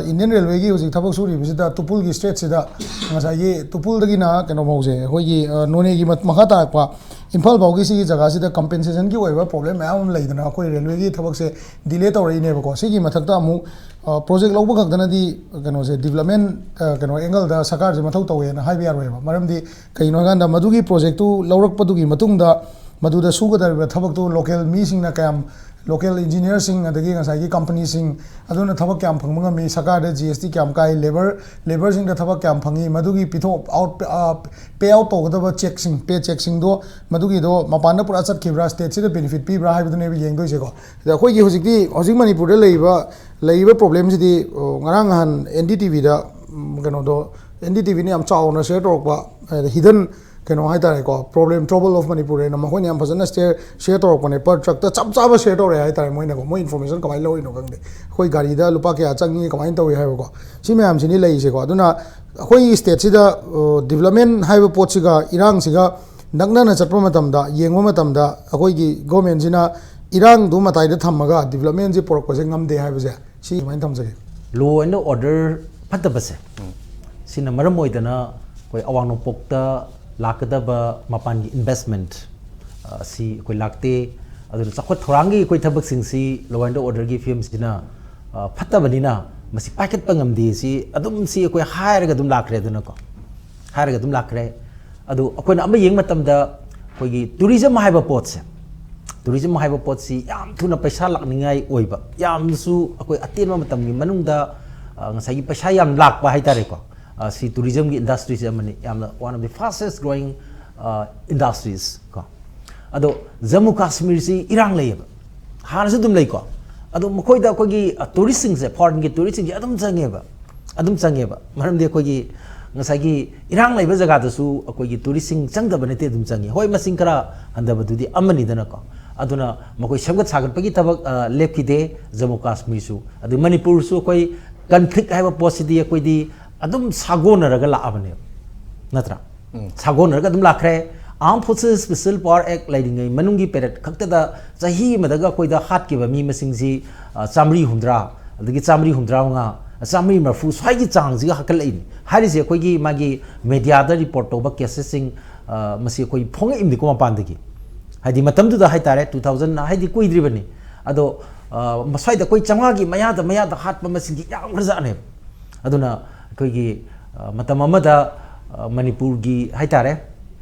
ꯏꯟꯗꯤꯌꯟ ꯔꯦꯜꯋꯦꯒꯤ ꯍꯧꯖꯤꯛ ꯊꯕꯛ ꯁꯨꯔꯤꯕꯁꯤꯗ ꯇꯨꯄꯨꯜꯒꯤ ꯁ꯭ꯇ꯭ꯔꯦꯠꯁꯤꯗ ꯉꯁꯥꯏꯒꯤ ꯇꯨꯄꯨꯜꯗꯒꯤꯅ ꯀꯩꯅꯣꯐꯥꯎꯁꯦ, ꯑꯩꯈꯣꯏꯒꯤ, ꯑ, ꯅꯣꯅꯦꯒꯤ ꯃ-, ꯃꯈꯥ ꯇꯥꯔꯛꯄ ꯏꯝꯐꯥꯜ ꯐꯥꯎꯒꯤ ꯁꯤꯒꯤ ꯖꯒꯥꯁꯤꯗ ꯀꯝꯄꯦꯟꯁꯦꯁꯟꯒꯤ ꯑꯣꯏꯕ ꯄ꯭ꯔꯣꯕ꯭ꯂꯦꯝ ꯃꯌꯥꯝ ꯑꯃ ꯂꯩꯗꯅ ꯑꯩꯈꯣꯏ ꯔꯦꯜꯋꯦꯒꯤ ꯊꯕꯛꯁꯦ ꯗꯤꯂꯦ ꯇꯧꯔꯛꯏꯅꯦꯕꯀꯣ꯫ ꯁꯤꯒꯤ ꯃꯊꯛꯇ ꯑꯃꯨꯛ, ꯑ, ꯄ꯭ꯔꯣꯖꯦꯛ ꯂꯧꯕ ꯈꯛꯇꯅꯗꯤ ꯀꯩꯅꯣꯁꯦ, ꯗꯤꯕꯂꯞꯃꯦꯟ, ꯑ, ꯀꯩꯅꯣ ꯑꯦꯡꯒꯜꯗ ꯁꯔꯀꯥꯔꯁꯦ ꯃꯊꯧ ꯇꯧꯋꯦꯅ ꯍꯥꯏꯕ ꯌꯥꯔꯣꯏꯕ꯫ ꯃꯔꯝꯗꯤ ꯀꯩꯒꯤꯅꯣ ꯍꯥꯏꯀꯥꯟꯗ ꯃꯗꯨꯒꯤ ꯄ꯭ꯔꯣꯖꯦꯛꯇꯨ ꯂꯧꯔꯛꯄꯗꯨꯒꯤ ꯃꯇꯨꯡꯗ ꯃꯗꯨꯗ ꯁꯨꯒꯗꯧꯔꯤꯕ ꯊꯕꯛꯇꯨ ꯂꯣꯀꯦꯜ ꯃꯤꯁꯤꯡꯅ ꯀꯌꯥꯝ, ꯂꯣꯀꯦꯜ ꯏꯟꯖꯤꯅꯤꯌꯔꯁꯤꯡ, ꯑꯗꯒꯤ ꯉꯁꯥꯏꯒꯤ ꯀꯝꯄꯅꯤꯁꯤꯡ ꯑꯗꯨꯅ ꯊꯕꯛ ꯀꯌꯥꯝ ꯐꯪꯕ ꯉꯝꯃꯤ, ꯁꯔꯀꯥꯔꯗ ꯖꯤ ꯑꯦꯁ ꯇꯤ ꯀꯌꯥꯝ ꯀꯥꯏ, ꯂꯦꯕꯔ, ꯂꯦꯕꯔꯁꯤꯡꯗ ꯊꯕꯛ ꯀꯌꯥꯝ ꯐꯪꯉꯤ, ꯃꯗꯨꯒꯤ ꯄꯤꯊꯣꯛ, ꯑꯥꯎꯠ, ꯑ, ꯄꯦ ꯑꯥꯎꯠ ꯇꯧꯒꯗꯕ ꯆꯦꯛꯁꯤꯡ, ꯄꯦ ꯆꯦꯛꯁꯤꯡꯗꯣ ꯃꯗꯨꯒꯤꯗꯣ ꯃꯄꯥꯟꯗ ꯄꯨꯔꯥ ꯆꯠꯈꯤꯕ꯭ꯔꯥ, ꯁ꯭ꯇꯦꯠꯁꯤꯗ ꯕꯦꯅꯤꯐꯤꯠ ꯄꯤꯕ꯭ꯔꯥ ꯍꯥꯏꯕꯗꯨꯅꯦꯕ ꯌꯦꯡꯗꯣꯏꯁꯦꯀꯣ꯫ ꯑꯗ ꯑꯩꯈꯣꯏꯒꯤ ꯍꯧꯖꯤꯛꯇꯤ, ꯍꯧꯖꯤꯛ ꯃꯅꯤꯄꯨꯔꯗ ꯂꯩꯔꯤꯕ, ꯂꯩꯔꯤꯕ ꯄ꯭ꯔꯣꯕ꯭ꯂꯦꯝꯁꯤꯗꯤ, ꯑ, ꯉꯔꯥꯡ ꯅꯍꯥꯟ ꯑꯦꯟ ꯗꯤ ꯇꯤ ꯚꯤꯗ, ꯎꯝ, ꯀꯩꯅꯣꯗꯣ, ꯑꯦꯟ ꯗꯤ ꯇꯤ ꯚꯤꯅ ꯌꯥꯝ ꯆꯥꯎꯅ ꯁꯤꯌꯔ ꯇꯧꯔꯛꯄ, ꯑ, ꯍꯤꯗꯟ ꯀꯩꯅꯣ ꯍꯥꯏꯇꯥꯔꯦꯀꯣ, ꯄ꯭ꯔꯣꯕ꯭ꯂꯦꯝ, ꯇ꯭ꯔꯕꯜ ꯑꯣꯐ ꯃꯅꯤꯄꯨꯔ ꯍꯥꯏꯅ ꯃꯈꯣꯏꯅ ꯌꯥꯝ ꯐꯖꯅ ꯁꯤꯌꯔ, ꯁꯤꯌꯔ ꯇꯧꯔꯛꯄꯅꯦ꯫ ꯄꯔ ꯇ꯭ꯔꯛꯇ ꯆꯞ ꯆꯥꯕ ꯁꯤꯌꯔ ꯇꯧꯔꯛꯑꯦ ꯍꯥꯏꯇꯥꯔꯦ ꯃꯣꯏꯅꯀꯣ꯫ ꯃꯣꯏ ꯏꯟꯐꯣꯔꯃꯦꯁꯟ ꯀꯃꯥꯏꯅ ꯂꯧꯔꯤꯅꯣ ꯈꯪꯗꯦ꯫ ꯑꯩꯈꯣꯏ ꯒꯥꯔꯤꯗ ꯂꯨꯄꯥ ꯀꯌꯥ ꯆꯪꯉꯤ, ꯀꯃꯥꯏꯅ ꯇꯧꯏ ꯍꯥꯏꯕꯀꯣ꯫ ꯁꯤ ꯃꯌꯥꯝꯁꯤꯅꯤ ꯂꯩꯔꯤꯁꯦꯀꯣ꯫ ꯑꯗꯨꯅ ꯑꯩꯈꯣꯏꯒꯤ ꯁ꯭ꯇꯦꯠꯁꯤꯗ, ꯑ, ꯗꯤꯕꯂꯞꯃꯦꯟ ꯍꯥꯏꯕ ꯄꯣꯠꯁꯤꯒ ꯏꯔꯥꯡꯁꯤꯒ ꯅꯛꯅꯅ ꯆꯠꯄ ꯃꯇꯝꯗ, ꯌꯦꯡꯕ ꯃꯇꯝꯗ ꯑꯩꯈꯣꯏꯒꯤ ꯒꯣꯔꯃꯦꯟꯁꯤꯅ ꯏꯔꯥꯡꯗꯨ ꯃꯇꯥꯏꯗ ꯊꯝꯃꯒ ꯗꯤꯕꯂꯞꯃꯦꯟꯁꯤ ꯄꯨꯔꯛꯄꯁꯦ ꯉꯝꯗꯦ ꯍꯥꯏꯕꯁꯦ ꯁꯤ ꯁꯨꯃꯥꯏꯅ ꯊꯝꯖꯒꯦ꯫ Law and order ꯐꯠꯇꯕꯁꯦ, ꯁꯤꯅ ꯃꯔꯝ ꯑꯣꯏꯗꯅ ꯑꯩꯈꯣꯏ ꯑꯋꯥꯡ ꯅꯣꯡꯄꯣꯛꯇ ꯂꯥꯛꯀꯗꯕ ꯃꯄꯥꯟꯒꯤ ꯏꯟꯚꯦꯁꯃꯦꯟꯠ ꯑꯁꯤ ꯑꯩꯈꯣꯏ ꯂꯥꯛꯇꯦ꯫ ꯑꯗꯨꯅ ꯆꯥꯎꯈꯠ ꯊꯧꯔꯥꯡꯒꯤ ꯑꯩꯈꯣꯏ ꯊꯕꯛꯁꯤꯡꯁꯤ, ꯂꯣ ꯑꯦꯟ ꯑꯣꯔꯗꯔꯒꯤ ꯐꯤꯕꯝꯁꯤꯅ ꯑ, ꯐꯠꯇꯕꯅꯤꯅ ꯃꯁꯤ ꯄꯥꯏꯈꯠꯄ ꯉꯝꯗꯦ꯫ ꯁꯤ ꯑꯗꯨꯝ, ꯁꯤ ꯑꯩꯈꯣꯏ ꯍꯥꯏꯔꯒ ꯑꯗꯨꯝ ꯂꯥꯛꯈ꯭ꯔꯦꯗꯅꯀꯣ, ꯍꯥꯏꯔꯒ ꯑꯗꯨꯝ ꯂꯥꯛꯈ꯭ꯔꯦ꯫ ꯑꯗꯨ ꯑꯩꯈꯣꯏꯅ ꯑꯃ ꯌꯦꯡꯕ ꯃꯇꯝꯗ ꯑꯩꯈꯣꯏꯒꯤ ꯇꯨꯔꯤꯖꯝ ꯍꯥꯏꯕ ꯄꯣꯠꯁꯦ, ꯇꯨꯔꯤꯖꯝ ꯍꯥꯏꯕ ꯄꯣꯠꯁꯤ ꯌꯥꯝ ꯊꯨꯅ ꯄꯩꯁꯥ ꯂꯥꯛꯅꯤꯡꯉꯥꯏ ꯑꯣꯏꯕ, ꯌꯥꯝꯅꯁꯨ ꯑꯩꯈꯣꯏ ꯑꯇꯦꯟꯕ ꯃꯇꯝꯒꯤ ꯃꯅꯨꯡꯗ ꯑ, ꯉꯁꯥꯏꯒꯤ ꯄꯩꯁꯥ ꯌꯥꯝ ꯂꯥꯛꯄ ꯍꯥꯏꯇꯥꯔꯦꯀꯣ꯫ ꯑ, ꯁꯤ ꯇꯨꯔꯤꯖꯝꯒꯤ ꯏꯟꯗꯁꯇ꯭ꯔꯤꯁꯦ ꯑꯃꯅꯤ, ꯌꯥꯝꯅ one of the fastest growing industries ꯀꯣ꯫ ꯑꯗꯣ ꯖꯝꯃꯨ ꯀꯥꯁꯃꯤꯔꯁꯤ ꯏꯔꯥꯡ ꯂꯩꯌꯦꯕ, ꯍꯥꯟꯅꯁꯨ ꯑꯗꯨꯝ ꯂꯩꯀꯣ꯫ ꯑꯗꯣ ꯃꯈꯣꯏꯗ ꯑꯩꯈꯣꯏꯒꯤ ꯇꯨꯔꯤꯁꯁꯤꯡꯁꯦ, ꯐꯣꯔꯦꯟꯒꯤ ꯇꯨꯔꯤꯁꯁꯤꯡꯁꯦ ꯑꯗꯨꯝ ꯆꯪꯉꯦꯕ, ꯑꯗꯨꯝ ꯆꯪꯉꯦꯕ꯫ ꯃꯔꯝꯗꯤ ꯑꯩꯈꯣꯏꯒꯤ ꯉꯁꯥꯏꯒꯤ ꯏꯔꯥꯡ ꯂꯩꯕ ꯖꯒꯥꯗꯁꯨ ꯑꯩꯈꯣꯏꯒꯤ ꯇꯨꯔꯤꯁꯁꯤꯡ ꯆꯪꯗꯕ ꯅꯠꯇꯦ, ꯑꯗꯨꯝ ꯆꯪꯉꯤ꯫ ꯍꯣꯏ, ꯃꯁꯤꯡ ꯈꯔ ꯍꯟꯊꯕꯗꯨꯗꯤ ꯑꯃꯅꯤꯗꯅꯀꯣ꯫ ꯑꯗꯨꯅ ꯃꯈꯣꯏ ꯁꯦꯝꯒꯠ ꯁꯥꯒꯠꯄꯒꯤ ꯊꯕꯛ ꯑ, ꯂꯦꯞꯈꯤꯗꯦ꯫ ꯖꯝꯃꯨ ꯀꯥꯁꯃꯤꯔꯁꯨ, ꯑꯗꯨ ꯃꯅꯤꯄꯨꯔꯁꯨ ꯑꯩꯈꯣꯏ ꯀꯟꯐ꯭ꯂꯤꯛ ꯍꯥꯏꯕ ꯄꯣꯠꯁꯤꯗꯤ ꯑꯩꯈꯣꯏꯗꯤ ꯑꯗꯨꯝ ꯁꯥꯒꯣꯟꯅꯔꯒ ꯂꯥꯛꯑꯕꯅꯦꯕ, ꯅꯠꯇ꯭ꯔꯥ? ꯁꯥꯒꯣꯟꯅꯔꯒ ꯑꯗꯨꯝ ꯂꯥꯛꯈ꯭ꯔꯦ꯫ Armed Forces Special Power Act ꯂꯩꯔꯤꯉꯩ ꯃꯅꯨꯡꯒꯤ ꯄꯦꯔꯦꯠ ꯈꯛꯇꯗ ꯆꯍꯤ ꯑꯃꯗꯒ ꯑꯩꯈꯣꯏꯗ ꯍꯥꯠꯈꯤꯕ ꯃꯤ ꯃꯁꯤꯡꯁꯤ ꯑ, ꯆꯥꯃꯔꯤ ꯍꯨꯝꯗ꯭ꯔꯥ, ꯑꯗꯒꯤ ꯆꯥꯃꯔꯤ ꯍꯨꯝꯗ꯭ꯔꯥ ꯃꯉꯥ, ꯆꯥꯃꯔꯤ ꯃꯔꯐꯨ ꯁ꯭ꯋꯥꯏꯒꯤ ꯆꯥꯡꯁꯤꯒ ꯍꯥꯀꯠꯂꯛꯏꯅꯤ꯫ ꯍꯥꯏꯔꯤꯁꯦ ꯑꯩꯈꯣꯏꯒꯤ ꯃꯥꯒꯤ ꯃꯦꯗꯤꯌꯥꯗ ꯔꯤꯄꯣꯔꯠ ꯇꯧꯕ ꯀꯦꯁꯦꯁꯁꯤꯡ ꯑ, ꯃꯁꯤ ꯑꯩꯈꯣꯏ ꯐꯣꯡꯉꯛꯏꯕꯅꯤꯀꯣ ꯃꯄꯥꯟꯗꯒꯤ꯫ ꯍꯥꯏꯗꯤ ꯃꯇꯝꯗꯨꯗ ꯍꯥꯏꯇꯥꯔꯦ, ꯇꯨ ꯊꯥꯎꯖꯟ ꯍꯥꯏꯗꯤ ꯀꯨꯏꯗ꯭ꯔꯤꯕꯅꯤ꯫ ꯑꯗꯣ ꯑ, ꯃꯁ꯭ꯋꯥꯏꯗ ꯑꯩꯈꯣꯏ ꯆꯥꯝꯃꯉꯥꯒꯤ ꯃꯌꯥꯗ, ꯃꯌꯥꯗ ꯍꯥꯠꯄ ꯃꯁꯤꯡꯁꯤ ꯌꯥꯝꯈ꯭ꯔꯖꯥꯠꯅꯦꯕ꯫ ꯑꯗꯨꯅ ꯑꯩꯈꯣꯏꯒꯤ ꯑ, ꯃꯇꯝ ꯑꯃꯗ ꯑ, ꯃꯅꯤꯄꯨꯔꯒꯤ ꯍꯥꯏꯇꯥꯔꯦ,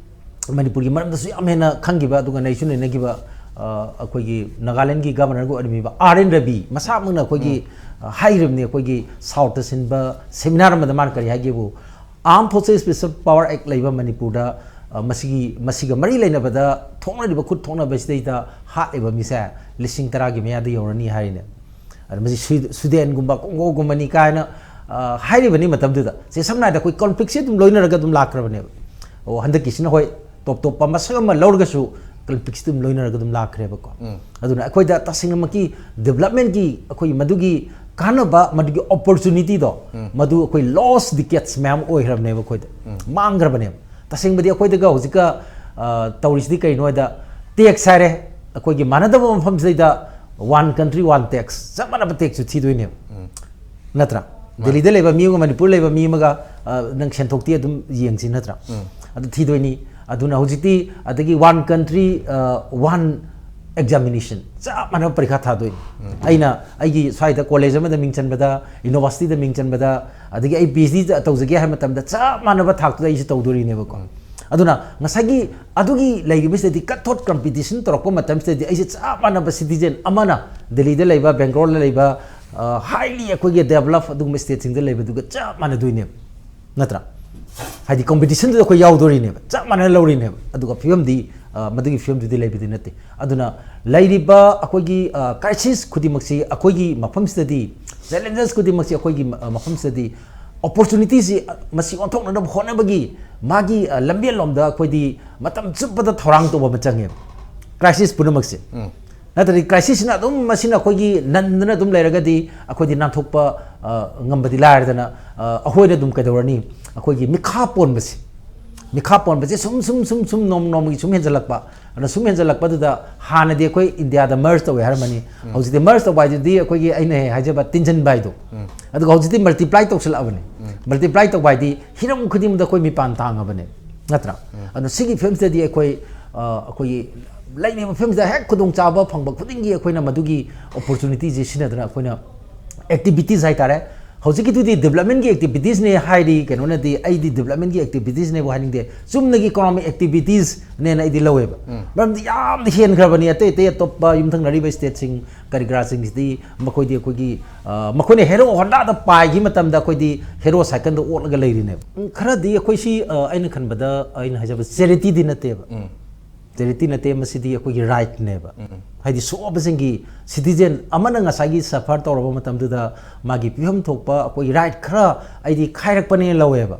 ꯃꯅꯤꯄꯨꯔꯒꯤ ꯃꯔꯝꯗꯁꯨ ꯌꯥꯝ ꯍꯦꯟꯅ ꯈꯪꯈꯤꯕ, ꯑꯗꯨꯒ ꯅꯩꯁꯨ ꯅꯩꯅꯈꯤꯕ ꯑ, ꯑꯩꯈꯣꯏꯒꯤ ꯅꯥꯒꯥꯂꯦꯟꯒꯤ ꯒꯕꯔꯅꯔꯒ ꯑꯣꯏꯔꯝꯃꯤꯕ ꯑꯥꯔ ꯑꯦꯟ ꯔꯕꯤ ꯃꯁꯥꯃꯛꯅ ꯑꯩꯈꯣꯏꯒꯤ ꯑ, ꯍꯥꯏꯈ꯭ꯔꯤꯕꯅꯤ꯫ ꯑꯩꯈꯣꯏꯒꯤ ꯁꯥꯎꯠꯇ ꯁꯤꯟꯕ ꯁꯦꯃꯤꯅꯥꯔ ꯑꯃꯗ ꯃꯥꯅ ꯀꯔꯤ ꯍꯥꯏꯒꯦꯕꯨ, Armed Forces Special Power Act ꯂꯩꯕ ꯃꯅꯤꯄꯨꯔꯗ ꯑ, ꯃꯁꯤꯒꯤ, ꯃꯁꯤꯒ ꯃꯔꯤ ꯂꯩꯅꯕꯗ ꯊꯣꯛꯅꯔꯤꯕ ꯈꯨꯠ ꯊꯣꯛꯅꯕꯁꯤꯗꯩꯗ ꯍꯥꯠꯂꯤꯕ ꯃꯤꯁꯦ ꯂꯤꯁꯤꯡ ꯇꯔꯥꯒꯤ ꯃꯌꯥꯗ ꯌꯧꯔꯅꯤ ꯍꯥꯏꯔꯤꯅꯦ꯫ ꯑꯗ ꯃꯁꯤ ꯁꯨ-, ꯁꯨꯗꯦꯟꯒꯨꯝꯕ, ꯀꯣꯡꯒꯣꯒꯨꯝꯕꯅꯤ ꯀꯥꯏꯅ ꯑ, ꯍꯥꯏꯔꯤꯕꯅꯤ ꯃꯇꯝꯗꯨꯗ꯫ ꯁꯤ ꯁꯝꯅ ꯍꯥꯏꯔꯕꯗ ꯑꯩꯈꯣꯏ ꯀꯣꯟꯐ꯭ꯂꯤꯛꯁꯦ ꯑꯗꯨꯝ ꯂꯣꯏꯅꯔꯒ ꯑꯗꯨꯝ ꯂꯥꯛꯈ꯭ꯔꯕꯅꯦꯕ꯫ ꯑꯣ, ꯍꯟꯗꯛꯀꯤꯁꯤꯅ ꯍꯣꯏ ꯇꯣꯞ ꯇꯣꯞꯄ ꯃꯁꯛ ꯑꯃ ꯂꯧꯔꯒꯁꯨ ꯀꯣꯟꯐ꯭ꯂꯤꯛꯁꯦ ꯑꯗꯨꯝ ꯂꯣꯏꯅꯔꯒ ꯑꯗꯨꯝ ꯂꯥꯛꯈ꯭ꯔꯦꯕꯀꯣ꯫ ꯑꯗꯨꯅ ꯑꯩꯈꯣꯏꯗ ꯇꯁꯦꯡꯅꯃꯛꯀꯤ ꯗꯤꯕꯂꯞꯃꯦꯟꯒꯤ ꯑꯩꯈꯣꯏ ꯃꯗꯨꯒꯤ ꯀꯥꯟꯅꯕ, ꯃꯗꯨꯒꯤ ꯑꯣꯄꯣꯔꯆꯨꯅꯤꯇꯤꯗꯣ, ꯃꯗꯨ ꯑꯩꯈꯣꯏ ꯂꯣꯁ ꯗꯤꯀꯦꯠꯁ ꯃꯌꯥꯝ ꯑꯣꯏꯈ꯭ꯔꯕꯅꯦꯕ ꯑꯩꯈꯣꯏꯗ, ꯃꯥꯡꯈ꯭ꯔꯕꯅꯦꯕ꯫ ꯇꯁꯦꯡꯕꯗꯤ ꯑꯩꯈꯣꯏꯗꯒ ꯍꯧꯖꯤꯛꯀ ꯑ, ꯇꯧꯔꯤꯁꯤꯗꯤ ꯀꯩꯅꯣ ꯍꯥꯏꯗ, ꯇꯦꯛꯁ ꯍꯥꯏꯔꯦ, ꯑꯩꯈꯣꯏꯒꯤ ꯃꯥꯟꯅꯗꯕ ꯃꯐꯝꯁꯤꯗꯩꯗ one country one tax, ꯆꯞ ꯃꯥꯟꯅꯕ ꯇꯦꯛꯁꯁꯨ ꯊꯤꯗꯣꯏꯅꯦꯕ, ꯅꯠꯇ꯭ꯔꯥ? ꯗꯦꯜꯂꯤꯗ ꯂꯩꯕ ꯃꯤ ꯑꯃꯒ ꯃꯅꯤꯄꯨꯔ ꯂꯩꯕ ꯃꯤ ꯑꯃꯒ, ꯑ, ꯅꯪ ꯁꯦꯟꯊꯣꯛꯇꯤ ꯑꯗꯨꯝ ꯌꯦꯡꯁꯤ ꯅꯠꯇ꯭ꯔꯥ? ꯑꯗꯨ ꯊꯤꯗꯣꯏꯅꯤ꯫ ꯑꯗꯨꯅ ꯍꯧꯖꯤꯛꯇꯤ ꯑꯗꯒꯤ one country, ꯑ, one examination, ꯆꯞ ꯃꯥꯟꯅꯕ ꯄꯔꯤꯈꯥ ꯊꯥꯗꯣꯏꯅꯤ꯫ ꯑꯩꯅ ꯑꯩꯒꯤ ꯁ꯭ꯋꯥꯏꯗ ꯀꯣꯂꯦꯖ ꯑꯃꯗ ꯃꯤꯡ ꯆꯟꯕꯗ, ꯌꯨꯅꯤꯚꯔꯁꯤꯇꯤꯗ ꯃꯤꯡ ꯆꯟꯕꯗ, ꯑꯗꯒꯤ ꯑꯩ ꯄꯤ ꯑꯩꯆ ꯗꯤ ꯇꯧꯖꯒꯦ ꯍꯥꯏꯕ ꯃꯇꯝꯗ ꯆꯞ ꯃꯥꯟꯅꯕ ꯊꯥꯛꯇꯨꯗ ꯑꯩꯁꯨ ꯇꯧꯗꯣꯔꯤꯅꯦꯕꯀꯣ꯫ ꯑꯗꯨꯅ ꯉꯁꯥꯏꯒꯤ ꯑꯗꯨꯒꯤ ꯂꯩꯔꯤꯕꯁꯤꯗꯗꯤ cut throat competition ꯇꯧꯔꯛꯄ ꯃꯇꯝꯁꯤꯗꯗꯤ ꯑꯩꯁꯦ ꯆꯞ ꯃꯥꯟꯅꯕ citizen ꯑꯃꯅ ꯗꯦꯜꯂꯤꯗ ꯂꯩꯕ, ꯕꯦꯡꯒ꯭ꯂꯣꯔꯗ ꯂꯩꯕ, ꯑ, highly ꯑꯩꯈꯣꯏꯒꯤ develop ꯑꯗꯨꯒꯨꯝꯕ stateꯁꯤꯡꯗ ꯂꯩꯕꯗꯨꯒ ꯆꯞ ꯃꯥꯟꯅꯗꯣꯏꯅꯦꯕ, ꯅꯠꯇ꯭ꯔꯥ? ꯍꯥꯏꯗꯤ competitionꯗꯨꯗ ꯑꯩꯈꯣꯏ ꯌꯥꯎꯗꯣꯔꯤꯅꯦꯕ, ꯆꯞ ꯃꯥꯟꯅꯅ ꯂꯧꯔꯤꯅꯦꯕ꯫ ꯑꯗꯨꯒ ꯐꯤꯕꯝꯗꯤ, ꯑ, ꯃꯗꯨꯒꯤ ꯐꯤꯕꯝꯗꯨꯗꯤ ꯂꯩꯕꯗꯤ ꯅꯠꯇꯦ꯫ ꯑꯗꯨꯅ ꯂꯩꯔꯤꯕ ꯑꯩꯈꯣꯏꯒꯤ, ꯑ, crisis ꯈꯨꯗꯤꯡꯃꯛꯁꯤ ꯑꯩꯈꯣꯏꯒꯤ ꯃꯐꯝꯁꯤꯗꯗꯤ, challenges ꯈꯨꯗꯤꯡꯃꯛꯁꯤ ꯑꯩꯈꯣꯏꯒꯤ ꯃ-, ꯃꯐꯝꯁꯤꯗꯗꯤ opportunityꯁꯤ, ꯑ, ꯃꯁꯤ ꯑꯣꯟꯊꯣꯛꯅꯅꯕ ꯍꯣꯠꯅꯕꯒꯤ ꯃꯥꯒꯤ, ꯑ, ꯂꯝꯕꯦꯜꯂꯣꯝꯗ ꯑꯩꯈꯣꯏꯗꯤ ꯃꯇꯝ ꯆꯨꯞꯄꯗ ꯊꯧꯔꯥꯡ ꯇꯧꯕ ꯑꯃ ꯆꯪꯉꯦꯕ꯫ Crisis ꯄꯨꯝꯅꯃꯛꯁꯦ꯫ ꯅꯠꯇ꯭ꯔꯗꯤ crisisꯁꯤꯅ ꯑꯗꯨꯝ, ꯃꯁꯤꯅ ꯑꯩꯈꯣꯏꯒꯤ ꯅꯟꯗꯅ ꯑꯗꯨꯝ ꯂꯩꯔꯒꯗꯤ ꯑꯩꯈꯣꯏꯗꯤ ꯅꯥꯟꯊꯣꯛꯄ, ꯑ, ꯉꯝꯕꯗꯤ ꯂꯥꯏꯔꯗꯅ, ꯑ, ꯑꯩꯈꯣꯏꯅ ꯑꯗꯨꯝ ꯀꯩꯗꯧꯔꯅꯤ? ꯑꯩꯈꯣꯏꯒꯤ ꯃꯤꯈꯥ ꯄꯣꯟꯕꯁꯦ, ꯃꯤꯈꯥ ꯄꯣꯟꯕꯁꯦ ꯁꯨꯝ, ꯁꯨꯝ, ꯁꯨꯝ, ꯁꯨꯝ ꯅꯣꯡꯃ ꯅꯣꯡꯃꯒꯤ ꯁꯨꯝ ꯍꯦꯟꯖꯜꯂꯛꯄ꯫ ꯑꯗꯨꯅ ꯁꯨꯝ ꯍꯦꯟꯖꯜꯂꯛꯄꯗꯨꯗ ꯍꯥꯟꯅꯗꯤ ꯑꯩꯈꯣꯏ ꯏꯟꯗꯤꯌꯥꯗ merge ꯇꯧꯋꯦ ꯍꯥꯏꯔꯝꯃꯅꯤ꯫ ꯍꯧꯖꯤꯛꯇꯤ merge ꯇꯧꯕ ꯍꯥꯏꯗꯨꯗꯤ ꯑꯩꯈꯣꯏꯒꯤ ꯑꯩꯅ ꯍꯦꯛ ꯍꯥꯏꯖꯕ ꯇꯤꯟꯁꯤꯟꯕ ꯍꯥꯏꯗꯣ꯫ ꯑꯗꯨꯒ ꯍꯧꯖꯤꯛꯇꯤ multiply ꯇꯧꯁꯤꯜꯂꯛꯑꯕꯅꯤ꯫ Multiply ꯇꯧꯕ ꯍꯥꯏꯗꯤ ꯍꯤꯔꯝ ꯈꯨꯗꯤꯡꯃꯛꯇ ꯑꯩꯈꯣꯏ ꯃꯤꯄꯥꯟ ꯇꯥꯡꯉꯕꯅꯦ, ꯅꯠꯇ꯭ꯔꯥ? ꯑꯗꯨꯅ ꯁꯤꯒꯤ ꯐꯤꯕꯝꯁꯤꯗꯗꯤ ꯑꯩꯈꯣꯏ, ꯑ, ꯑꯩꯈꯣꯏꯒꯤ ꯂꯩꯔꯤꯕ ꯐꯤꯕꯝꯁꯤꯗ ꯍꯦꯛ ꯈꯨꯗꯣꯡꯆꯥꯕ ꯐꯪꯕ ꯈꯨꯗꯤꯡꯒꯤ ꯑꯩꯈꯣꯏꯅ ꯃꯗꯨꯒꯤ opportunityꯁꯤ ꯁꯤꯖꯤꯟꯅꯗꯨꯅ ꯑꯩꯈꯣꯏꯅ activities ꯍꯥꯏꯇꯥꯔꯦ꯫ ꯍꯧꯖꯤꯛꯀꯤꯗꯨꯗꯤ developmentꯀꯤ activitiesꯅꯦ ꯍꯥꯏꯔꯤ, ꯀꯩꯅꯣꯅꯗꯤ ꯑꯩꯗꯤ developmentꯀꯤ activitiesꯅꯦꯕꯨ ꯍꯥꯏꯅꯤꯡꯗꯦ, ꯆꯨꯝꯅꯒꯤ economic activitiesꯅꯦꯅ ꯑꯩꯗꯤ ꯂꯧꯋꯦꯕ꯫ ꯃꯔꯝꯗꯤ ꯌꯥꯝꯅ ꯍꯦꯟꯈ꯭ꯔꯕꯅꯤ ꯑꯇꯩ ꯑꯇꯩ ꯑꯇꯣꯞꯄ ꯌꯨꯝꯊꯪꯅꯔꯤꯕ stateꯁꯤꯡ ꯀꯔꯤ ꯀꯔꯥꯁꯤꯡꯁꯤꯗꯤ ꯃꯈꯣꯏꯗꯤ ꯑꯩꯈꯣꯏꯒꯤ, ꯑ, ꯃꯈꯣꯏꯅ Hero Hondaꯗ ꯄꯥꯏꯈꯤꯕ ꯃꯇꯝꯗ ꯑꯩꯈꯣꯏꯗꯤ Hero cycleꯗ ꯑꯣꯠꯂꯒ ꯂꯩꯔꯤꯅꯦꯕ꯫ ꯎꯝ, ꯈꯔꯗꯤ ꯑꯩꯈꯣꯏꯁꯤ, ꯑ, ꯑꯩꯅ ꯈꯟꯕꯗ ꯑꯩꯅ ꯍꯥꯏꯖꯕ charityꯗꯤ ꯅꯠꯇꯦꯕ꯫ Charity ꯅꯠꯇꯦ, ꯃꯁꯤꯗꯤ ꯑꯩꯈꯣꯏꯒꯤ rightꯅꯦꯕ꯫ ꯍꯥꯏꯗꯤ ꯁꯣꯛꯑꯕꯁꯤꯡꯒꯤ citizen ꯑꯃꯅ ꯉꯁꯥꯏꯒꯤ suffer ꯇꯧꯔꯕ ꯃꯇꯝꯗꯨꯗ ꯃꯥꯒꯤ ꯄꯤꯐꯝ ꯊꯣꯛꯄ ꯑꯩꯈꯣꯏꯒꯤ right ꯈꯔ ꯑꯩꯗꯤ ꯈꯥꯏꯔꯛꯄꯅꯦꯅ ꯂꯧꯋꯦꯕ꯫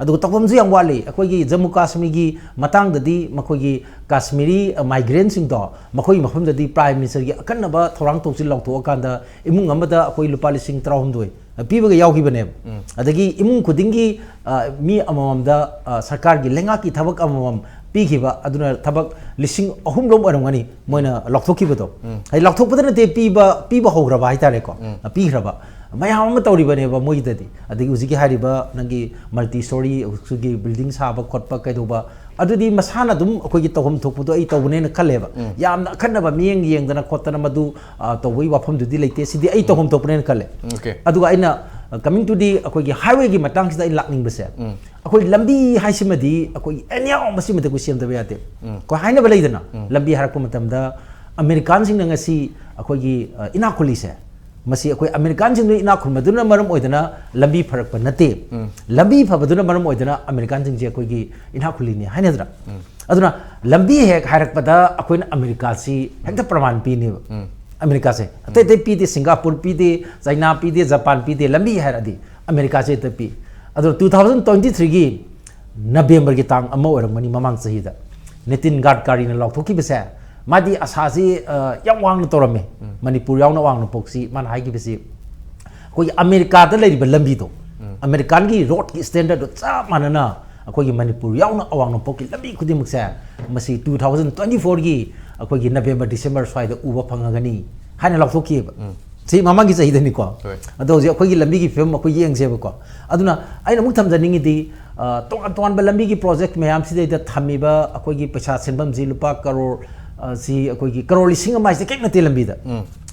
ꯑꯗꯨꯒ ꯇꯧꯐꯝꯁꯨ ꯌꯥꯝ ꯋꯥꯠꯂꯤ꯫ ꯑꯩꯈꯣꯏꯒꯤ ꯖꯝꯃꯨ ꯀꯥꯁꯃꯤꯔꯒꯤ ꯃꯇꯥꯡꯗꯗꯤ ꯃꯈꯣꯏꯒꯤ ꯀꯥꯁꯃꯤꯔꯤ, ꯑ, migrantꯁꯤꯡꯗꯣ ꯃꯈꯣꯏꯒꯤ ꯃꯐꯝꯗꯗꯤ Prime Ministerꯒꯤ ꯑꯀꯟꯅꯕ ꯊꯧꯔꯥꯡ ꯊꯧꯁꯤꯜ ꯂꯥꯎꯊꯣꯛꯑꯀꯥꯟꯗ ꯏꯃꯨꯡ ꯑꯃꯗ ꯑꯩꯈꯣꯏ ꯂꯨꯄꯥ ꯂꯤꯁꯤꯡ ꯇꯔꯥꯍꯨꯝꯗꯣꯏ ꯄꯤꯕꯒ ꯌꯥꯎꯈꯤꯕꯅꯦꯕ꯫ ꯑꯗꯒꯤ ꯏꯃꯨꯡ ꯈꯨꯗꯤꯡꯒꯤ, ꯑ, ꯃꯤ ꯑꯃꯃꯝꯗ, ꯑ, ꯁꯔꯀꯥꯔꯒꯤ ꯂꯩꯉꯥꯛꯀꯤ ꯊꯕꯛ ꯑꯃꯃꯝ ꯄꯤꯈꯤꯕ, ꯑꯗꯨꯅ ꯊꯕꯛ ꯂꯤꯁꯤꯡ ꯑꯍꯨꯝ ꯂꯣꯝ ꯑꯣꯏꯔꯝꯒꯅꯤ ꯃꯣꯏꯅ ꯂꯥꯎꯊꯣꯛꯈꯤꯕꯗꯣ꯫ ꯍꯥꯏꯗꯤ ꯂꯥꯎꯊꯣꯛꯄꯗ ꯅꯠꯇꯦ, ꯄꯤꯕ, ꯄꯤꯕ ꯍꯧꯈ꯭ꯔꯕ ꯍꯥꯏꯇꯥꯔꯦꯀꯣ꯫ ꯑ, ꯄꯤꯈ꯭ꯔꯕ꯫ ꯃꯌꯥꯝ ꯑꯃ ꯇꯧꯔꯤꯕꯅꯦꯕ ꯃꯣꯏꯒꯤꯗꯗꯤ꯫ ꯑꯗꯒꯤ ꯍꯧꯖꯤꯛꯀꯤ ꯍꯥꯏꯔꯤꯕ ꯅꯪꯒꯤ multi story, ꯍꯧꯖꯤꯛꯀꯤ building ꯁꯥꯕ ꯈꯣꯠꯄ ꯀꯩꯗꯧꯕ, ꯑꯗꯨꯗꯤ ꯃꯁꯥꯅ ꯑꯗꯨꯝ ꯑꯩꯈꯣꯏꯒꯤ ꯇꯧꯐꯝ ꯊꯣꯛꯄꯗꯣ ꯑꯩ ꯇꯧꯕꯅꯦꯅ ꯈꯜꯂꯦꯕ꯫ ꯌꯥꯝꯅ ꯑꯈꯟꯅꯕ ꯃꯤꯠꯌꯦꯡ ꯌꯦꯡꯗꯅ ꯈꯣꯠꯇꯅ ꯃꯗꯨ, ꯑ, ꯇꯧꯕꯒꯤ ꯋꯥꯐꯝꯗꯨꯗꯤ ꯂꯩꯇꯦ꯫ ꯁꯤꯗꯤ ꯑꯩ ꯇꯧꯐꯝ ꯊꯣꯛꯄꯅꯦꯅ ꯈꯜꯂꯦ꯫ Okay. ꯑꯗꯨꯒ ꯑꯩꯅ, ꯑ, coming to the ꯑꯩꯈꯣꯏꯒꯤ highwayꯒꯤ ꯃꯇꯥꯡꯁꯤꯗ ꯑꯩ ꯂꯥꯛꯅꯤꯡꯕꯁꯦ, ꯑꯩꯈꯣꯏ ꯂꯝꯕꯤ ꯍꯥꯏꯁꯤꯃꯗꯤ ꯑꯩꯈꯣꯏꯒꯤ anyhow ꯃꯁꯤꯃꯗꯤ ꯑꯩꯈꯣꯏ ꯁꯦꯝꯗꯕ ꯌꯥꯗꯦ꯫ ꯑꯩꯈꯣꯏ ꯍꯥꯏꯅꯕ ꯂꯩꯗꯅ, ꯂꯝꯕꯤ ꯍꯥꯏꯔꯛꯄ ꯃꯇꯝꯗ ꯑꯃꯦꯔꯤꯀꯥꯟꯁꯤꯡꯅ ꯉꯁꯤ ꯑꯩꯈꯣꯏꯒꯤ, ꯑ, ꯏꯅꯥꯛ ꯈꯨꯜꯂꯤꯁꯦ, ꯃꯁꯤ ꯑꯩꯈꯣꯏ ꯑꯃꯦꯔꯤꯀꯥꯟꯁꯤꯡꯗꯨ ꯏꯅꯥꯛ ꯈꯨꯟꯕꯗꯨꯅ ꯃꯔꯝ ꯑꯣꯏꯗꯅ ꯂꯝꯕꯤ ꯐꯔꯛꯄ ꯅꯠꯇꯦ꯫ ꯂꯝꯕꯤ ꯐꯕꯗꯨꯅ ꯃꯔꯝ ꯑꯣꯏꯗꯅ ꯑꯃꯦꯔꯤꯀꯥꯟꯁꯤꯡꯁꯦ ꯑꯩꯈꯣꯏꯒꯤ ꯏꯅꯥꯛ ꯈꯨꯜꯂꯤꯅꯤ ꯍꯥꯏꯅꯗ꯭ꯔꯥ? ꯑꯗꯨꯅ ꯂꯝꯕꯤ ꯍꯦꯛ ꯍꯥꯏꯔꯛꯄꯗ ꯑꯩꯈꯣꯏꯅ ꯑꯃꯦꯔꯤꯀꯥꯁꯤ ꯍꯦꯛꯇ ꯄ꯭ꯔꯃꯥꯟ ꯄꯤꯅꯦꯕ꯫ ꯑꯃꯦꯔꯤꯀꯥꯁꯦ ꯑꯇꯩ ꯑꯇꯩ ꯄꯤꯗꯦ, ꯁꯤꯡꯒꯥꯄꯨꯔ ꯄꯤꯗꯦ, ꯆꯩꯅꯥ ꯄꯤꯗꯦ, ꯖꯄꯥꯟ ꯄꯤꯗꯦ, ꯂꯝꯕꯤ ꯍꯥꯏꯔꯛꯑꯗꯤ ꯑꯃꯦꯔꯤꯀꯥꯁꯦ ꯍꯦꯛꯇ ꯄꯤ꯫ ꯑꯗꯣ two thousand twenty threeꯒꯤ ꯅꯕꯦꯝꯕꯔꯒꯤ ꯇꯥꯡ ꯑꯃ ꯑꯣꯏꯔꯝꯒꯅꯤ, ꯃꯃꯥꯡ ꯆꯍꯤꯗ ꯅꯤꯇꯤꯟ ꯒꯗꯀꯥꯔꯤꯅ ꯂꯥꯎꯊꯣꯛꯈꯤꯕꯁꯦ, ꯃꯥꯗꯤ ꯑꯁꯥꯁꯤ, ꯑ, ꯌꯥꯝ ꯋꯥꯡꯅ ꯇꯧꯔꯝꯃꯦ꯫ ꯃꯅꯤꯄꯨꯔ ꯌꯥꯎꯅ ꯑꯋꯥꯡ ꯅꯣꯡꯄꯣꯛꯁꯤ ꯃꯥꯅ ꯍꯥꯏꯈꯤꯕꯁꯤ, ꯑꯩꯈꯣꯏꯒꯤ ꯑꯃꯦꯔꯤꯀꯥꯗ ꯂꯩꯔꯤꯕ ꯂꯝꯕꯤꯗꯣ, ꯑꯃꯦꯔꯤꯀꯥꯟꯒꯤ ꯔꯣꯗꯀꯤ standardꯗꯣ ꯆꯞ ꯃꯥꯟꯅꯅ ꯑꯩꯈꯣꯏꯒꯤ ꯃꯅꯤꯄꯨꯔ ꯌꯥꯎꯅ ꯑꯋꯥꯡ ꯅꯣꯡꯄꯣꯛꯀꯤ ꯂꯝꯕꯤ ꯈꯨꯗꯤꯡꯃꯛꯁꯦ ꯃꯁꯤ two thousand twenty fourꯒꯤ ꯑꯩꯈꯣꯏꯒꯤ ꯅꯕꯦꯝꯕꯔ ꯗꯤꯁꯦꯝꯕꯔ ꯁ꯭ꯋꯥꯏꯗ ꯎꯕ ꯐꯪꯉꯒꯅꯤ ꯍꯥꯏꯅ ꯂꯥꯎꯊꯣꯛꯈꯤꯑꯕ꯫ ꯁꯤ ꯃꯃꯥꯡꯒꯤ ꯆꯍꯤꯗꯅꯤꯀꯣ꯫ ꯍꯣꯏ꯫ ꯑꯗꯣ ꯍꯧꯖꯤꯛ ꯑꯩꯈꯣꯏꯒꯤ ꯂꯝꯕꯤꯒꯤ ꯐꯤꯕꯝ ꯑꯩꯈꯣꯏ ꯌꯦꯡꯁꯦꯕꯀꯣ꯫ ꯑꯗꯨꯅ ꯑꯩꯅ ꯑꯃꯨꯛ ꯊꯝꯖꯅꯤꯡꯉꯤꯗꯤ, ꯑ, ꯇꯣꯉꯥꯟ ꯇꯣꯉꯥꯟꯕ ꯂꯝꯕꯤꯒꯤ project ꯃꯌꯥꯝꯁꯤꯗꯩꯗ ꯊꯝꯃꯤꯕ ꯑꯩꯈꯣꯏꯒꯤ ꯄꯩꯁꯥ ꯁꯦꯟꯐꯝꯁꯤ ꯂꯨꯄꯥ ꯀꯔꯣꯔ, ꯑ, ꯁꯤ ꯑꯩꯈꯣꯏꯒꯤ ꯀꯔꯣꯔ ꯂꯤꯁꯤꯡ ꯑꯃ ꯍꯥꯏꯁꯦ ꯀꯔꯤꯝ ꯅꯠꯇꯦ ꯂꯝꯕꯤꯗ꯫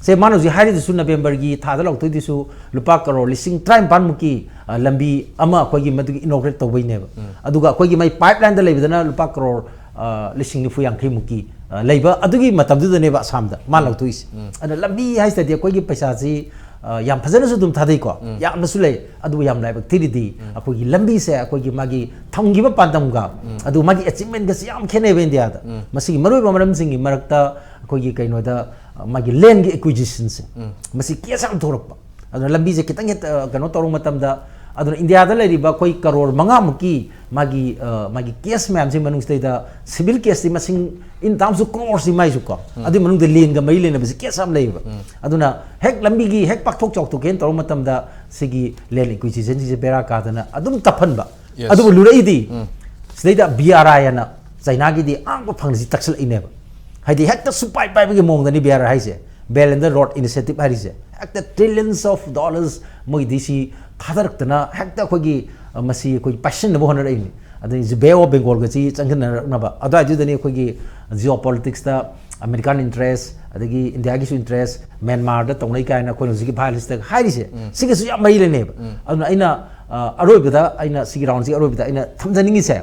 ꯁꯦ ꯃꯥꯅ ꯍꯧꯖꯤꯛ ꯍꯥꯏꯔꯤꯗꯨꯁꯨ ꯅꯕꯦꯝꯕꯔꯒꯤ ꯊꯥꯗ ꯂꯥꯎꯊꯣꯛꯏꯗꯨꯁꯨ ꯂꯨꯄꯥ ꯀꯔꯣꯔ ꯂꯤꯁꯤꯡ ꯇꯔꯥꯅꯤꯄꯥꯟꯃꯨꯛꯀꯤ, ꯑ, ꯂꯝꯕꯤ ꯑꯃ ꯑꯩꯈꯣꯏꯒꯤ ꯃꯗꯨꯒꯤ inaugurate ꯇꯧꯕꯩꯅꯦꯕ꯫ ꯑꯗꯨꯒ ꯑꯩꯈꯣꯏꯒꯤ ꯃꯩ pipeline ꯗ ꯂꯩꯕꯗꯅ ꯂꯨꯄꯥ ꯀꯔꯣꯔ, ꯑ, ꯂꯤꯁꯤꯡ ꯅꯤꯐꯨ ꯌꯥꯡꯈꯩꯃꯨꯛꯀꯤ, ꯑ, ꯂꯩꯕ ꯑꯗꯨꯒꯤ ꯃꯇꯝꯗꯨꯗꯅꯦꯕ ꯑꯁꯥꯝꯗ ꯃꯥ ꯂꯧꯊꯣꯛꯏꯁꯦ꯫ ꯑꯗꯨꯅ ꯂꯝꯕꯤ ꯍꯥꯏꯁꯤꯗꯗꯤ ꯑꯩꯈꯣꯏꯒꯤ ꯄꯩꯁꯥꯁꯤ, ꯑ, ꯌꯥꯝ ꯐꯖꯅꯁꯨ ꯑꯗꯨꯝ ꯊꯥꯗꯩꯀꯣ, ꯌꯥꯝꯅꯁꯨ ꯂꯩ, ꯑꯗꯨꯕꯨ ꯌꯥꯝ ꯂꯥꯏꯕꯛ ꯊꯤꯔꯤꯗꯤ ꯑꯩꯈꯣꯏꯒꯤ ꯂꯝꯕꯤꯁꯦ ꯑꯩꯈꯣꯏꯒꯤ ꯃꯥꯒꯤ ꯊꯝꯈꯤꯕ ꯄꯥꯟꯗꯝꯒ ꯑꯗꯨ ꯃꯥꯒꯤ achievement ꯒꯁꯤ ꯌꯥꯝ ꯈꯦꯠꯅꯩꯕ ꯏꯟꯗꯤꯌꯥꯗ꯫ ꯃꯁꯤꯒꯤ ꯃꯔꯨꯑꯣꯏꯕ ꯃꯔꯝꯁꯤꯡꯒꯤ ꯃꯔꯛꯇ ꯑꯩꯈꯣꯏꯒꯤ ꯀꯩꯅꯣꯗ, ꯑ, ꯃꯥꯒꯤ land ꯒꯤ acquisition ꯁꯦ, ꯃꯁꯤ case ꯌꯥꯝ ꯊꯣꯔꯛꯄ꯫ ꯑꯗꯨꯅ ꯂꯝꯕꯤꯁꯦ ꯈꯤꯇꯪ ꯍꯦꯛ, ꯑ, ꯀꯩꯅꯣ ꯇꯧꯔꯨ ꯃꯇꯝꯗ, ꯑꯗꯨꯅ ꯏꯟꯗꯤꯌꯥꯗ ꯂꯩꯔꯤꯕ ꯑꯩꯈꯣꯏ ꯀꯔꯣꯔ ꯃꯉꯥꯃꯨꯛꯀꯤ ꯃꯥꯒꯤ, ꯑ, ꯃꯥꯒꯤ case ꯃꯌꯥꯝꯁꯤ ꯃꯅꯨꯡꯁꯤꯗꯩꯗ civil case ꯇꯤ ꯃꯁꯤꯡ in terms of crores T ꯃꯥꯏꯁꯨ ꯀꯣ, ꯑꯗꯨꯒꯤ ꯃꯅꯨꯡꯗ land ꯒ ꯃꯔꯤ ꯂꯩꯅꯕꯁꯤ case ꯌꯥꯝ ꯂꯩꯌꯦꯕ꯫ ꯑꯗꯨꯅ ꯍꯦꯛ ꯂꯝꯕꯤꯒꯤ ꯍꯦꯛ ꯄꯥꯛꯊꯣꯛ ꯆꯥꯎꯊꯣꯛꯀꯦꯅ ꯇꯧꯔꯨ ꯃꯇꯝꯗ ꯁꯤꯒꯤ land acquisition ꯁꯤꯁꯦ ꯕꯦꯔꯥ ꯀꯥꯗꯅ ꯑꯗꯨꯝ ꯇꯞꯍꯟꯕ꯫ Yes. ꯑꯗꯨꯕꯨ ꯂꯨꯔꯛꯏꯗꯤ ꯁꯤꯗꯩꯗ B R I ꯑꯅ ꯆꯩꯅꯥꯒꯤꯗꯤ ꯑꯉꯛꯄ ꯐꯪꯗ ꯁꯤ ꯇꯛꯁꯜꯂꯛꯏꯅꯦꯕ꯫ ꯍꯥꯏꯗꯤ ꯍꯦꯛꯇ ꯁꯨꯄꯥꯏ ꯄꯥꯏꯕꯒꯤ ꯃꯑꯣꯡꯗꯅꯤ B R I ꯍꯥꯏꯁꯦ, Belt and Road Initiative ꯍꯥꯏꯔꯤꯁꯦ꯫ ꯍꯦꯛꯇ trillions of dollars ꯃꯣꯏꯒꯤꯗꯤ ꯁꯤ ꯊꯥꯗꯔꯛꯇꯅ ꯍꯦꯛꯇ ꯑꯩꯈꯣꯏꯒꯤ, ꯑ, ꯃꯁꯤ ꯑꯩꯈꯣꯏꯒꯤ ꯄꯥꯏꯁꯤꯟꯅꯕ ꯍꯣꯠꯅꯔꯛꯏꯅꯤ꯫ ꯑꯗꯩ ꯕꯦ ꯑꯣꯐ ꯕꯦꯡꯒꯣꯜꯒꯁꯤ ꯆꯪꯁꯤꯟꯅꯔꯛꯅꯕ ꯑꯗꯨꯋꯥꯏꯗꯨꯗꯅꯤ ꯑꯩꯈꯣꯏꯒꯤ ꯖꯤꯑꯣ ꯄꯣꯂꯤꯇꯤꯛꯁꯇ ꯑꯃꯦꯔꯤꯀꯥꯟ ꯏꯟꯇꯔꯦꯁ, ꯑꯗꯒꯤ ꯏꯟꯗꯤꯌꯥꯒꯤꯁꯨ ꯏꯟꯇꯔꯦꯁ, ꯃ꯭ꯌꯥꯟꯃꯥꯔꯗ ꯇꯧꯅꯩ ꯀꯥꯏꯅ ꯑꯩꯈꯣꯏꯅ ꯍꯧꯖꯤꯛꯀꯤ ꯚꯥꯏꯑꯣꯂꯦꯟꯁꯇ ꯍꯥꯏꯔꯤꯁꯦ꯫ ꯁꯤꯒꯁꯨ ꯌꯥꯝ ꯃꯔꯤ ꯂꯩꯅꯩꯕ꯫ ꯑꯗꯨꯅ ꯑꯩꯅ, ꯑ, ꯑꯔꯣꯏꯕꯗ ꯑꯩꯅ ꯁꯤꯒꯤ ꯔꯥꯎꯟꯁꯤꯒꯤ ꯑꯔꯣꯏꯕꯗ ꯑꯩꯅ ꯊꯝꯖꯅꯤꯡꯉꯤꯁꯦ,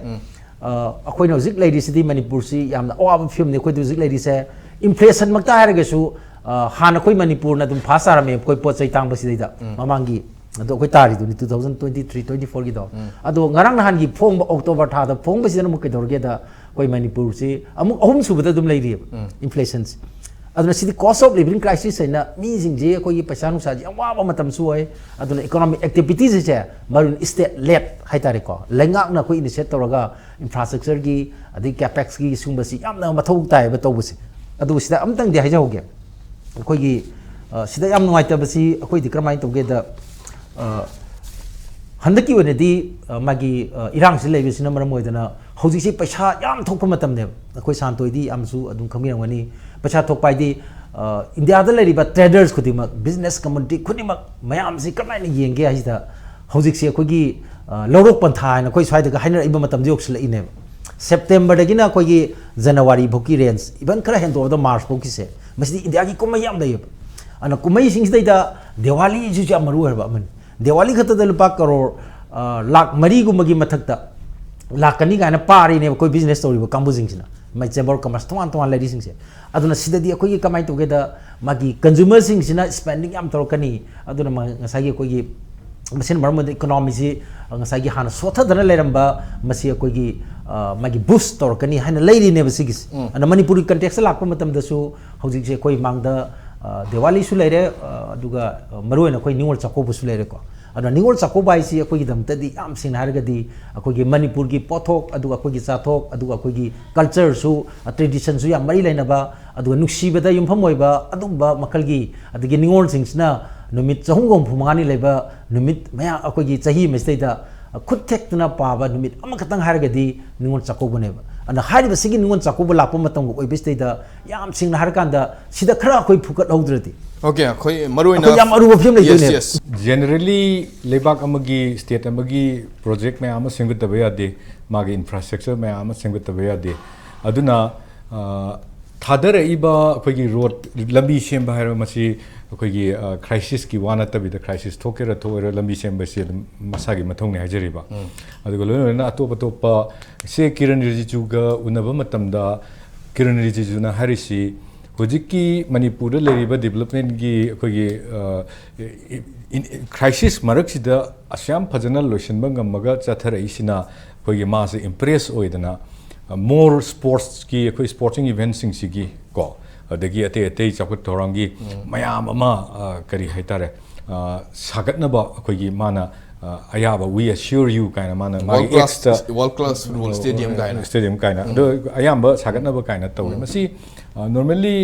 ꯑ, ꯑꯩꯈꯣꯏꯅ ꯍꯧꯖꯤꯛ ꯂꯩꯔꯤꯁꯤꯗꯤ ꯃꯅꯤꯄꯨꯔꯁꯤ ꯌꯥꯝꯅ ꯑꯋꯥꯕ ꯐꯤꯕꯝꯅꯤ ꯑꯩꯈꯣꯏꯗ ꯍꯧꯖꯤꯛ ꯂꯩꯔꯤꯁꯦ꯫ ꯏꯟꯐ꯭ꯂꯦꯁꯟꯃꯛꯇ ꯍꯥꯏꯔꯒꯁꯨ, ꯑ, ꯍꯥꯟꯅ ꯑꯩꯈꯣꯏ ꯃꯅꯤꯄꯨꯔꯅ ꯑꯗꯨꯝ ꯐꯥꯁ ꯇꯥꯔꯝꯃꯦ ꯑꯩꯈꯣꯏ ꯄꯣꯠ ꯆꯩ ꯇꯥꯡꯕꯁꯤꯗꯩꯗ ꯃꯃꯥꯡꯒꯤ꯫ ꯑꯗꯣ ꯑꯩꯈꯣꯏ ꯇꯥꯔꯤꯗꯨꯅꯤ two thousand twenty three twenty fourꯒꯤꯗꯣ꯫ ꯑꯗꯣ ꯉꯔꯥꯡ ꯅꯍꯥꯟꯒꯤ ꯐꯣꯡꯕ ꯑꯣꯛꯇꯣꯕꯔ ꯊꯥꯗ ꯐꯣꯡꯕꯁꯤꯗꯅ ꯑꯃꯨꯛ ꯀꯩꯗꯧꯔꯒꯦꯗ, ꯑꯩꯈꯣꯏ ꯃꯅꯤꯄꯨꯔꯁꯤ ꯑꯃꯨꯛ ꯑꯍꯨꯝꯁꯨꯕꯗ ꯑꯗꯨꯝ ꯂꯩꯔꯤꯑꯕ ꯏꯟꯐ꯭ꯂꯦꯁꯟꯁꯤ꯫ ꯑꯗꯨꯅ ꯁꯤꯗꯤ cost of living crisis ꯍꯥꯏꯅ ꯃꯤꯁꯤꯡꯁꯤ ꯑꯩꯈꯣꯏꯒꯤ ꯄꯩꯁꯥ ꯅꯨꯡꯁꯥꯁꯤ ꯌꯥꯝ ꯋꯥꯕ ꯃꯇꯝꯁꯨ ꯑꯣꯏ꯫ ꯑꯗꯨꯅ economic activitiesꯁꯦ ꯃꯔꯨ ꯑꯣꯏꯅ state led ꯍꯥꯏꯇꯥꯔꯦꯀꯣ, ꯂꯩꯉꯥꯛꯅ ꯑꯩꯈꯣꯏ initiate ꯇꯧꯔꯒ infrastructureꯒꯤ ꯑꯗꯩ capexꯀꯤ ꯁꯤꯒꯨꯝꯕꯁꯤ ꯌꯥꯝꯅ ꯃꯊꯧ ꯇꯥꯏꯌꯦꯕ ꯇꯧꯕꯁꯦ꯫ ꯑꯗꯨꯕꯨ ꯁꯤꯗ ꯑꯃꯇꯪꯗꯤ ꯍꯥꯏꯖꯍꯧꯒꯦ, ꯑꯩꯈꯣꯏꯒꯤ, ꯑ, ꯁꯤꯗ ꯌꯥꯝ ꯅꯨꯡꯉꯥꯏꯇꯕꯁꯤ ꯑꯩꯈꯣꯏꯗꯤ ꯀꯔꯝꯍꯥꯏꯅ ꯇꯧꯒꯦꯗ, ꯑ, ꯍꯟꯗꯛꯀꯤ ꯑꯣꯏꯅꯗꯤ, ꯑ, ꯃꯥꯒꯤ, ꯑ, ꯏꯔꯥꯡꯁꯤ ꯂꯩꯕꯁꯤꯅ ꯃꯔꯝ ꯑꯣꯏꯗꯅ ꯍꯧꯖꯤꯛꯁꯤ ꯄꯩꯁꯥ ꯌꯥꯝ ꯊꯣꯛꯄ ꯃꯇꯝꯅꯦꯕ꯫ ꯑꯩꯈꯣꯏ ꯁꯥꯟꯇꯣꯏꯗꯤ ꯌꯥꯝꯁꯨ ꯑꯗꯨꯝ ꯈꯪꯕꯤꯔꯝꯒꯅꯤ꯫ ꯄꯩꯁꯥ ꯊꯣꯛꯄ ꯍꯥꯏꯗꯤ, ꯑ, ꯏꯟꯗꯤꯌꯥꯗ ꯂꯩꯔꯤꯕ traders ꯈꯨꯗꯤꯡꯃꯛ, business community ꯈꯨꯗꯤꯡꯃꯛ ꯃꯌꯥꯝꯁꯤ ꯀꯃꯥꯏꯅ ꯌꯦꯡꯒꯦ ꯍꯥꯏꯁꯤꯗ ꯍꯧꯖꯤꯛꯁꯤ ꯑꯩꯈꯣꯏꯒꯤ, ꯑ, ꯂꯧꯔꯣꯛ ꯄꯟꯊꯥ ꯍꯥꯏꯅ ꯑꯩꯈꯣꯏ ꯁ꯭ꯋꯥꯏꯗꯒ ꯍꯥꯏꯅꯔꯛꯏꯕ ꯃꯇꯝꯗꯤ ꯌꯧꯁꯤꯜꯂꯛꯏꯅꯦꯕ꯫ ꯁꯦꯞꯇꯦꯝꯕꯔꯗꯒꯤꯅ ꯑꯩꯈꯣꯏꯒꯤ ꯖꯅꯋꯥꯔꯤ ꯐꯥꯎꯒꯤ range, even ꯈꯔ ꯍꯦꯟꯗꯣꯛꯑꯕꯗ ꯃꯥꯔꯆ ꯐꯥꯎꯒꯤꯁꯦ, ꯃꯁꯤꯗꯤ ꯏꯟꯗꯤꯌꯥꯒꯤ ꯀꯨꯝꯍꯩ ꯌꯥꯝ ꯂꯩꯌꯦꯕ꯫ ꯑꯗꯨꯅ ꯀꯨꯝꯍꯩꯁꯤꯡꯁꯤꯗꯩꯗ ꯗꯤꯋꯥꯂꯤꯁꯤꯁꯨ ꯌꯥꯝ ꯃꯔꯨ ꯑꯣꯏꯔꯕ ꯑꯃꯅꯤ꯫ ꯗꯤꯋꯥꯂꯤ ꯈꯛꯇꯗ ꯂꯨꯄꯥ ꯀꯔꯣꯔ, ꯑ, ꯂꯥꯛ ꯃꯔꯤꯒꯨꯝꯕꯒꯤ ꯃꯊꯛꯇ ꯂꯥꯛꯀꯅꯤ ꯀꯥꯏꯅ ꯄꯥꯔꯤꯅꯦꯕ ꯑꯩꯈꯣꯏ business ꯇꯧꯔꯤꯕ ꯀꯥꯡꯕꯨꯁꯤꯡꯁꯤꯅ, ꯃꯥꯏ chamber of commerce ꯇꯣꯉꯥꯟ ꯇꯣꯉꯥꯟ ꯂꯩꯔꯤꯁꯤꯡꯁꯦ꯫ ꯑꯗꯨꯅ ꯁꯤꯗꯗꯤ ꯑꯩꯈꯣꯏꯒꯤ ꯀꯃꯥꯏꯅ ꯇꯧꯒꯦꯗ, ꯃꯥꯒꯤ consumerꯁꯤꯡꯁꯤꯅ spending ꯌꯥꯝ ꯇꯧꯔꯛꯀꯅꯤ꯫ ꯑꯗꯨꯅ ꯃ-, ꯉꯁꯥꯏꯒꯤ ꯑꯩꯈꯣꯏꯒꯤ ꯃꯁꯤꯅ ꯃꯔꯝ ꯑꯣꯏꯔꯒ economyꯁꯤ ꯉꯁꯥꯏꯒꯤ ꯍꯥꯟꯅ ꯁꯣꯠꯊꯗꯅ ꯂꯩꯔꯝꯕ ꯃꯁꯤ ꯑꯩꯈꯣꯏꯒꯤ, ꯑ, ꯃꯥꯒꯤ boost ꯇꯧꯔꯛꯀꯅꯤ ꯍꯥꯏꯅ ꯂꯩꯔꯤꯅꯦꯕ ꯁꯤꯒꯤꯁꯦ꯫ ꯑꯗꯨꯅ ꯃꯅꯤꯄꯨꯔꯒꯤ contextꯇ ꯂꯥꯛꯄ ꯃꯇꯝꯗꯁꯨ ꯍꯧꯖꯤꯛꯁꯦ ꯑꯩꯈꯣꯏ ꯃꯥꯡꯗ, ꯑ, ꯗꯤꯋꯥꯂꯤꯁꯨ ꯂꯩꯔꯦ, ꯑ, ꯑꯗꯨꯒ, ꯑ, ꯃꯔꯨꯑꯣꯏꯅ ꯑꯩꯈꯣꯏ ꯅꯤꯉꯣꯜ ꯆꯥꯛꯀꯧꯕꯁꯨ ꯂꯩꯔꯦꯀꯣ꯫ ꯑꯗꯨꯅ ꯅꯤꯉꯣꯜ ꯆꯥꯛꯀꯧꯕ ꯍꯥꯏꯁꯤ ꯑꯩꯈꯣꯏꯒꯤꯗꯃꯛꯇꯗꯤ ꯌꯥꯝ ꯁꯦꯡꯅ ꯍꯥꯏꯔꯒꯗꯤ ꯑꯩꯈꯣꯏꯒꯤ ꯃꯅꯤꯄꯨꯔꯒꯤ ꯄꯣꯠꯊꯣꯛ, ꯑꯗꯨꯒ ꯑꯩꯈꯣꯏꯒꯤ ꯆꯥꯊꯣꯛ, ꯑꯗꯨꯒ ꯑꯩꯈꯣꯏꯒꯤ cultureꯁꯨ, ꯑ, traditionꯁꯨ ꯌꯥꯝ ꯃꯔꯤ ꯂꯩꯅꯕ, ꯑꯗꯨꯒ ꯅꯨꯡꯁꯤꯕꯗ ꯌꯨꯝꯐꯝ ꯑꯣꯏꯕ ꯑꯗꯨꯒꯨꯝꯕ ꯃꯈꯜꯒꯤ, ꯑꯗꯒꯤ ꯅꯤꯉꯣꯜꯁꯤꯡꯁꯤꯅ ꯅꯨꯃꯤꯠ ꯆꯍꯨꯝꯒ ꯍꯨꯝꯐꯨ ꯃꯉꯥꯅꯤ ꯂꯩꯕ ꯅꯨꯃꯤꯠ ꯃꯌꯥ-, ꯑꯩꯈꯣꯏꯒꯤ ꯆꯍꯤ ꯑꯃꯁꯤꯗꯩꯗ ꯈꯨꯠ ꯊꯦꯛꯇꯅ ꯄꯥꯕ ꯅꯨꯃꯤꯠ ꯑꯃꯈꯛꯇꯪ ꯍꯥꯏꯔꯒꯗꯤ ꯅꯤꯉꯣꯜ ꯆꯥꯛꯀꯧꯕꯅꯦꯕ꯫ ꯑꯗꯨꯅ ꯍꯥꯏꯔꯤꯕꯁꯤꯒꯤ ꯅꯤꯉꯣꯜ ꯆꯥꯛꯀꯧꯕ ꯂꯥꯛꯄ ꯃꯇꯝꯒ ꯑꯣꯏꯕꯁꯤꯗꯩꯗ ꯌꯥꯝ ꯁꯦꯡꯅ ꯍꯥꯏꯔꯀꯥꯟꯗ ꯁꯤꯗ ꯈꯔ ꯑꯩꯈꯣꯏ ꯐꯨꯀꯠꯍꯧꯗ꯭ꯔꯗꯤ ꯑꯣꯀꯦ, ꯑꯩꯈꯣꯏ ꯃꯔꯨ ꯑꯣꯏꯅ ꯑꯩꯈꯣꯏ ꯌꯥꯝ ꯑꯔꯨꯕ ꯐꯤꯕꯝ Yes, ꯂꯩꯗꯣꯏꯅꯦꯕ꯫ yes. Generally, ꯂꯩꯕꯥꯛ ꯑꯃꯒꯤ, state ꯑꯃꯒꯤ project ꯃꯌꯥꯝ ꯑꯃ ꯁꯦꯝꯒꯠꯇꯕ ꯌꯥꯗꯦ, ꯃꯥꯒꯤ infrastructure ꯃꯌꯥꯝ ꯑꯃ ꯁꯦꯝꯒꯠꯇꯕ ꯌꯥꯗꯦ꯫ ꯑꯗꯨꯅ ꯑ, ꯊꯥꯗꯔꯛꯏꯕ ꯑꯩꯈꯣꯏꯒꯤ road, ꯂꯝꯕꯤ ꯁꯦꯝꯕ ꯍꯥꯏꯕ ꯃꯁꯤ ꯑꯩꯈꯣꯏꯒꯤ ꯑ, crisisꯀꯤ ꯋꯥ ꯅꯠꯇꯕꯤꯗ, crisis ꯊꯣꯛꯀꯦꯔꯥ ꯊꯣꯛꯑꯣꯏꯔꯥ ꯂꯝꯕꯤ ꯁꯦꯝꯕꯁꯤ ꯑꯗꯨꯝ ꯃꯁꯥꯒꯤ ꯃꯊꯧꯅꯤ ꯍꯥꯏꯖꯔꯤꯕ꯫ ꯑꯗꯨꯒ ꯂꯣꯏꯅ ꯂꯣꯏꯅ ꯑꯇꯣꯞ ꯑꯇꯣꯞꯄ ꯁꯦ ꯀꯤꯔꯟ ꯔꯤꯖꯤꯖꯨꯒ ꯎꯅꯕ ꯃꯇꯝꯗ ꯀꯤꯔꯟ ꯔꯤꯖꯤꯖꯨꯅ ꯍꯥꯏꯔꯤꯁꯤ ꯍꯧꯖꯤꯛꯀꯤ ꯃꯅꯤꯄꯨꯔꯗ ꯂꯩꯔꯤꯕ developmentꯀꯤ ꯑꯩꯈꯣꯏꯒꯤ ꯑ, ꯏ- ꯏ- crisis ꯃꯔꯛꯁꯤꯗ ꯑꯁꯨꯌꯥꯝ ꯐꯖꯅ ꯂꯣꯏꯁꯤꯟꯕ ꯉꯝꯃꯒ ꯆꯠꯊꯔꯛꯏꯁꯤꯅ ꯑꯩꯈꯣꯏꯒꯤ ꯃꯥꯁꯦ impress ꯑꯣꯏꯗꯅ ꯑ, more sportsꯀꯤ, ꯑꯩꯈꯣꯏ sporting eventꯁꯤꯡꯁꯤꯒꯤ ꯀꯣ, ꯑꯗꯒꯤ ꯑꯇꯩ ꯑꯇꯩ ꯆꯥꯎꯈꯠ ꯊꯧꯔꯥꯡꯒꯤ ꯃꯌꯥꯝ ꯑꯃ ꯑ, ꯀꯔꯤ ꯍꯥꯏꯇꯥꯔꯦ, ꯑ, ꯁꯥꯒꯠꯅꯕ ꯑꯩꯈꯣꯏꯒꯤ ꯃꯥꯅ ꯑ, ꯑꯌꯥꯕ "We assure you" ꯀꯥꯏꯅ ꯃꯥꯅ World ꯃꯥꯒꯤ class, Xꯇ world class football stadium ꯀꯥꯏꯅ. Stadium ꯀꯥꯏꯅ ꯑꯗꯣ ꯑꯌꯥꯝꯕ ꯁꯥꯒꯠꯅꯕ ꯀꯥꯏꯅ ꯇꯧꯋꯦ꯫ ꯃꯁꯤ normally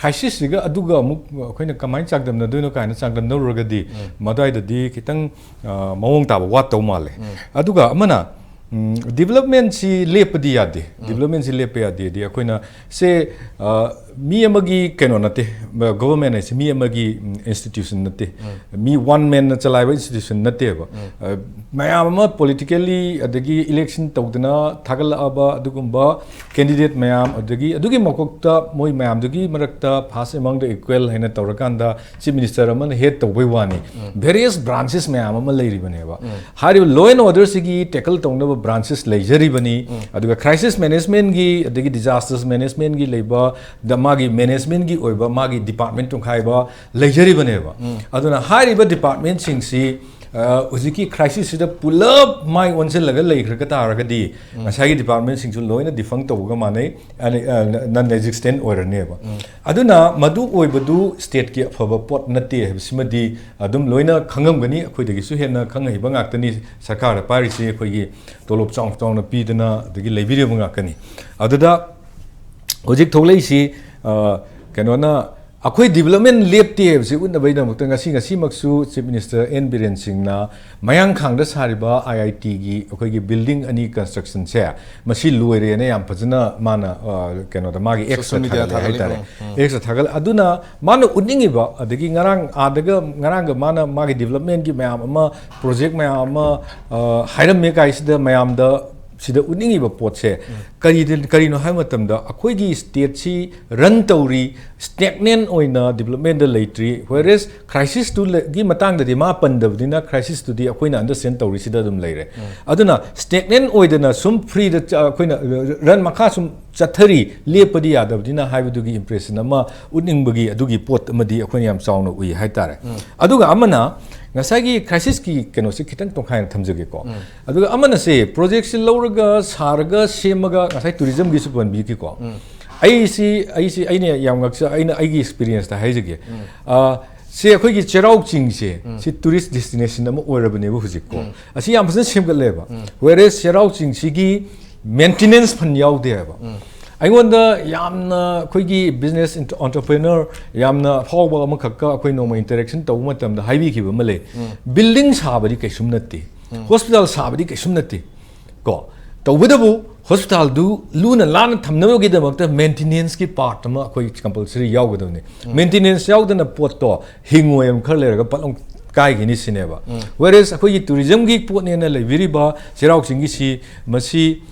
crisisꯁꯤꯒ ꯑꯗꯨꯒ ꯑꯃꯨꯛ ꯑꯩꯈꯣꯏꯅ ꯀꯃꯥꯏꯅ ꯆꯥꯡꯗꯝꯅꯗꯣꯏꯅꯣ ꯀꯥꯏꯅ ꯆꯥꯡꯗꯝꯅꯔꯨꯔꯒꯗꯤ ꯃꯗꯨꯋꯥꯏꯗꯗꯤ ꯈꯤꯇꯪ ꯑ, ꯃꯑꯣꯡ ꯇꯥꯕ ꯋꯥꯠꯇꯧ ꯃꯥꯜꯂꯦ꯫ ꯑꯗꯨꯒ ꯑꯃꯅ developmentꯁꯤ ꯂꯦꯞꯄꯗꯤ ꯌꯥꯗꯦ꯫ Developmentꯁꯤ ꯂꯦꯞꯄ ꯌꯥꯗꯦꯗꯤ ꯑꯩꯈꯣꯏꯅ ꯁꯦ ꯑ, ꯃꯤ ꯑꯃꯒꯤ ꯀꯩꯅꯣ ꯅꯠꯇꯦ꯫ Government ꯍꯥꯏꯁꯦ ꯃꯤ ꯑꯃꯒꯤ institution ꯅꯠꯇꯦ꯫ ꯃꯤ one manꯅ ꯆꯂꯥꯏꯕ institution ꯅꯠꯇꯦꯕ꯫ ꯑ, ꯃꯌꯥꯝ ꯑꯃ politically ꯑꯗꯒꯤ election ꯇꯧꯗꯅ ꯊꯥꯒꯠꯂꯛꯑꯕ ꯑꯗꯨꯒꯨꯝꯕ candidate ꯃꯌꯥꯝ, ꯑꯗꯒꯤ ꯑꯗꯨꯒꯤ ꯃꯀꯣꯛꯇ ꯃꯣꯏ ꯃꯌꯥꯝꯗꯨꯒꯤ ꯃꯔꯛꯇ first among the equal ꯍꯥꯏꯅ ꯇꯧꯔꯀꯥꯟꯗ chief minister ꯑꯃꯅ head ꯇꯧꯕꯩ ꯋꯥꯅꯤ꯫ Various branches ꯃꯌꯥꯝ ꯑꯃ ꯂꯩꯔꯤꯕꯅꯦꯕ꯫ ꯍꯥꯏꯔꯤꯕ law and orderꯁꯤꯒꯤ tackle ꯇꯧꯅꯕ branches ꯂꯩꯖꯔꯤꯕꯅꯤ꯫ ꯑꯗꯨꯒ crisis managementꯀꯤ ꯑꯗꯒꯤ disasters managementꯀꯤ ꯂꯩꯕ ꯗ ꯃꯥꯒꯤ managementꯀꯤ ꯑꯣꯏꯕ ꯃꯥꯒꯤ department ꯇꯣꯈꯥꯏꯕ ꯂꯩꯖꯔꯤꯕꯅꯦꯕ꯫ ꯑꯗꯨꯅ ꯍꯥꯏꯔꯤꯕ departmentꯁꯤꯡꯁꯤ ꯑ, ꯍꯧꯖꯤꯛꯀꯤ crisisꯁꯤꯗ ꯄꯨꯂꯞ ꯃꯥꯏ ꯑꯣꯟꯁꯤꯜꯂꯒ ꯂꯩꯈ꯭ꯔꯒ ꯇꯥꯔꯒꯗꯤ ꯉꯁꯥꯏꯒꯤ departmentꯁꯤꯡꯁꯨ ꯂꯣꯏꯅ defunct ꯇꯧꯕꯒ ꯃꯥꯟꯅꯩ, ꯑ, non existent ꯑꯣꯏꯔꯅꯦꯕ꯫ ꯑꯗꯨꯅ ꯃꯗꯨ ꯑꯣꯏꯕꯗꯨ stateꯀꯤ ꯑꯐꯕ ꯄꯣꯠ ꯅꯠꯇꯦ ꯍꯥꯏꯕꯁꯤꯃꯗꯤ ꯑꯗꯨꯝ ꯂꯣꯏꯅ ꯈꯪꯉꯝꯒꯅꯤ꯫ ꯑꯩꯈꯣꯏꯗꯒꯤꯁꯨ ꯍꯦꯟꯅ ꯈꯪ ꯍꯩꯕ ꯉꯥꯛꯇꯅꯤ ꯁꯔꯀꯥꯔꯗ ꯄꯥꯏꯔꯤꯁꯤ꯫ ꯑꯩꯈꯣꯏꯒꯤ ꯇꯣꯂꯣꯞ ꯆꯥꯎꯅ ꯆꯥꯎꯅ ꯄꯤꯗꯅ ꯑꯗꯒꯤ ꯂꯩꯕꯤꯔꯤꯕ ꯉꯥꯛꯇꯅꯤ꯫ ꯑꯗꯨꯗ ꯍꯧꯖꯤꯛ ꯊꯣꯛꯂꯛꯏꯁꯤ ꯑ, ꯀꯩꯅꯣꯅ ꯑꯩꯈꯣꯏ ꯗꯤꯕꯂꯞꯃꯦꯟ ꯂꯦꯞꯇꯦ ꯍꯥꯏꯕꯁꯤ ꯎꯠꯅꯕꯒꯤꯗꯃꯛꯇ ꯉꯁꯤ, ꯉꯁꯤꯃꯛꯁꯨ ꯆꯤꯐ ꯃꯤꯅꯤꯁꯇꯔ ꯑꯦꯟ ꯕꯤꯔꯦꯟ ꯁꯤꯡꯅ ꯃꯌꯥꯡꯈꯥꯡꯗ ꯁꯥꯔꯤꯕ ꯑꯥꯏ ꯑꯥꯏ ꯇꯤꯒꯤ ꯑꯩꯈꯣꯏꯒꯤ ꯕꯤꯜꯗꯤꯡ ꯑꯅꯤ ꯀꯟꯁꯇ꯭ꯔꯛꯁꯟꯁꯦ ꯃꯁꯤ ꯂꯣꯏꯔꯦꯅ ꯌꯥꯝ ꯐꯖꯅ ꯃꯥꯅ, ꯑ, ꯀꯩꯅꯣꯗ ꯃꯥꯒꯤ X ꯇ Social media ꯊꯥꯒꯠꯂꯦ ꯊꯥꯒꯠꯂꯤ, ꯍꯥꯏꯇꯥꯔꯦ꯫ ꯎꯝ, ꯎꯝ꯫ X ꯇ ꯊꯥꯒꯠꯂꯦ꯫ ꯑꯗꯨꯅ ꯃꯥꯅ ꯎꯠꯅꯤꯡꯉꯤꯕ, ꯑꯗꯒꯤ ꯉꯔꯥꯡ ꯑꯥꯗꯒ ꯉꯔꯥꯡꯒ ꯃꯥꯅ ꯃꯥꯒꯤ ꯗꯤꯕꯂꯞꯃꯦꯟꯒꯤ ꯃꯌꯥꯝ ꯑꯃ, ꯄ꯭ꯔꯣꯖꯦꯛ ꯃꯌꯥꯝ ꯑꯃ, ꯑ, ꯍꯥꯏꯔꯝꯃꯦ ꯀꯥꯏꯁꯤꯗ ꯃꯌꯥꯝꯗ ꯁꯤꯗ ꯎꯠꯅꯤꯡꯉꯤꯕ ꯄꯣꯠꯁꯦ ꯀꯔꯤꯗ-, ꯀꯔꯤꯅꯣ ꯍꯥꯏꯕ ꯃꯇꯝꯗ ꯑꯩꯈꯣꯏꯒꯤ ꯁ꯭ꯇꯦꯠꯁꯤ ꯔꯟ ꯇꯧꯔꯤ, ꯁ꯭ꯇꯦꯛꯅꯦꯟ ꯑꯣꯏꯅ ꯗꯤꯕꯂꯞꯃꯦꯟꯗ ꯂꯩꯇ꯭ꯔꯤ꯫ Whereas ꯀ꯭ꯔꯥꯏꯁꯤꯁꯇꯨꯒꯤ ꯃꯇꯥꯡꯗꯗꯤ ꯃꯥ ꯄꯟꯗꯕꯅꯤꯅ ꯀ꯭ꯔꯥꯏꯁꯤꯁꯇꯨꯗꯤ ꯑꯩꯈꯣꯏꯅ ꯑꯟꯗꯔꯁ꯭ꯇꯦꯟ ꯇꯧꯔꯤꯁꯤꯗ ꯑꯗꯨꯝ ꯂꯩꯔꯦ꯫ ꯑꯗꯨꯅ ꯁ꯭ꯇꯦꯛꯅꯦꯟ ꯑꯣꯏꯗꯅ ꯁꯨꯝ ꯐ꯭ꯔꯤꯗ ꯆ-, ꯑꯩꯈꯣꯏꯅ ꯔꯟ ꯃꯈꯥ ꯁꯨꯝ ꯆꯠꯊꯔꯤ, ꯂꯦꯞꯄꯗꯤ ꯌꯥꯗꯕꯅꯤꯅ ꯍꯥꯏꯕꯗꯨꯒꯤ ꯏꯝꯄ꯭ꯔꯦꯁꯟ ꯑꯃ ꯎꯠꯅꯤꯡꯕꯒꯤ ꯑꯗꯨꯒꯤ ꯄꯣꯠ ꯑꯃꯗꯤ ꯑꯩꯈꯣꯏꯅ ꯌꯥꯝ ꯆꯥꯎꯅ ꯎꯏ ꯍꯥꯏꯇꯥꯔꯦ꯫ ꯑꯗꯨꯒ ꯑꯃꯅ ꯉꯁꯥꯏꯒꯤ ꯀ꯭ꯔꯥꯏꯁꯤꯁꯀꯤ ꯀꯩꯅꯣꯁꯦ ꯈꯤꯇꯪ ꯇꯣꯡꯈꯥꯏꯅ ꯊꯝꯖꯒꯦꯀꯣ꯫ ꯑꯗꯨꯒ ꯑꯃꯅꯁꯦ ꯄ꯭ꯔꯣꯖꯦꯛꯁꯤ ꯂꯧꯔꯒ ꯁꯥꯔꯒ ꯁꯦꯝꯃꯒ ꯉꯁꯥꯏ ꯇꯨꯔꯤꯖꯝꯒꯤꯁꯨ ꯄꯟꯕꯤꯈꯤꯀꯣ꯫ ꯑꯩꯁꯤ, ꯑꯩꯁꯤ, ꯑꯩꯅ ꯌꯥꯝ ꯉꯛꯆ-, ꯑꯩꯅ ꯑꯩꯒꯤ ꯑꯦꯛꯁꯄꯤꯔꯤꯌꯦꯟꯁꯇ ꯍꯥꯏꯖꯒꯦ꯫ ꯑ, ꯁꯦ ꯑꯩꯈꯣꯏꯒꯤ ꯆꯩꯔꯥꯎ ꯆꯤꯡꯁꯦ, ꯁꯤ ꯇꯨꯔꯤꯁ ꯗꯦꯁꯇꯤꯅꯦꯁꯟ ꯑꯃ ꯑꯣꯏꯔꯕꯅꯦꯕ ꯍꯧꯖꯤꯛꯀꯣ꯫ ꯑꯁꯤ ꯌꯥꯝ ꯐꯖꯅ ꯁꯦꯝꯒꯠꯂꯦꯕ꯫ Whereas ꯆꯩꯔꯥꯎ ꯆꯤꯡꯁꯤꯒꯤ ꯃꯦꯟꯇꯦꯅꯦꯟꯁ ꯐꯟ ꯌꯥꯎꯗꯦ ꯍꯥꯏꯕ꯫ ꯑꯩꯉꯣꯟꯗ ꯌꯥꯝꯅ ꯑꯩꯈꯣꯏꯒꯤ ꯕꯤꯖꯤꯅꯦꯁ ꯑꯦꯟꯇꯔꯄ꯭ꯔꯦꯅꯔ ꯌꯥꯝꯅ ꯑꯐꯥꯎꯕ ꯑꯃꯈꯛꯀ ꯑꯩꯈꯣꯏ ꯅꯣꯡꯃ ꯏꯟꯇꯔꯦꯛꯁꯟ ꯇꯧꯕ ꯃꯇꯝꯗ ꯍꯥꯏꯕꯤꯈꯤꯕ ꯑꯃ ꯂꯩ, "ꯕꯤꯜꯗꯤꯡ ꯁꯥꯕꯗꯤ ꯀꯩꯁꯨꯝ ꯅꯠꯇꯦ, ꯍꯣꯁꯄꯤꯇꯥꯜ ꯁꯥꯕꯗꯤ ꯀꯩꯁꯨꯝ ꯅꯠꯇꯦ ꯀꯣ, ꯇꯧꯕꯇꯕꯨ ꯍꯣꯁꯄꯤꯇꯥꯜꯗꯨ ꯂꯨꯅ ꯅꯥꯟꯅ ꯊꯝꯅꯕꯒꯤꯗꯃꯛꯇ ꯃꯦꯟꯇꯦꯅꯦꯟꯁꯀꯤ ꯄꯥꯔꯠ ꯑꯃ ꯑꯩꯈꯣꯏ ꯀꯝꯄꯜꯁꯔꯤ ꯌꯥꯎꯒꯗꯕꯅꯤ꯫ ꯃꯦꯟꯇꯦꯅꯦꯟꯁ ꯌꯥꯎꯗꯅ ꯄꯣꯠꯇꯣ ꯍꯤꯡꯉꯣꯏ ꯑꯃ ꯈꯔ ꯂꯩꯔꯒ ꯄꯠꯂꯥꯎ ꯀꯥꯏꯈꯤꯅꯤ ꯁꯤꯅꯦꯕ꯫ Whereas ꯑꯩꯈꯣꯏꯒꯤ ꯇꯨꯔꯤꯖꯝꯒꯤ ꯄꯣꯠꯅꯦꯅ ꯂꯩꯕꯤꯔꯤꯕ ꯆꯩꯔꯥꯎ ꯆꯤꯡꯒꯤꯁꯤ ꯃꯁꯤ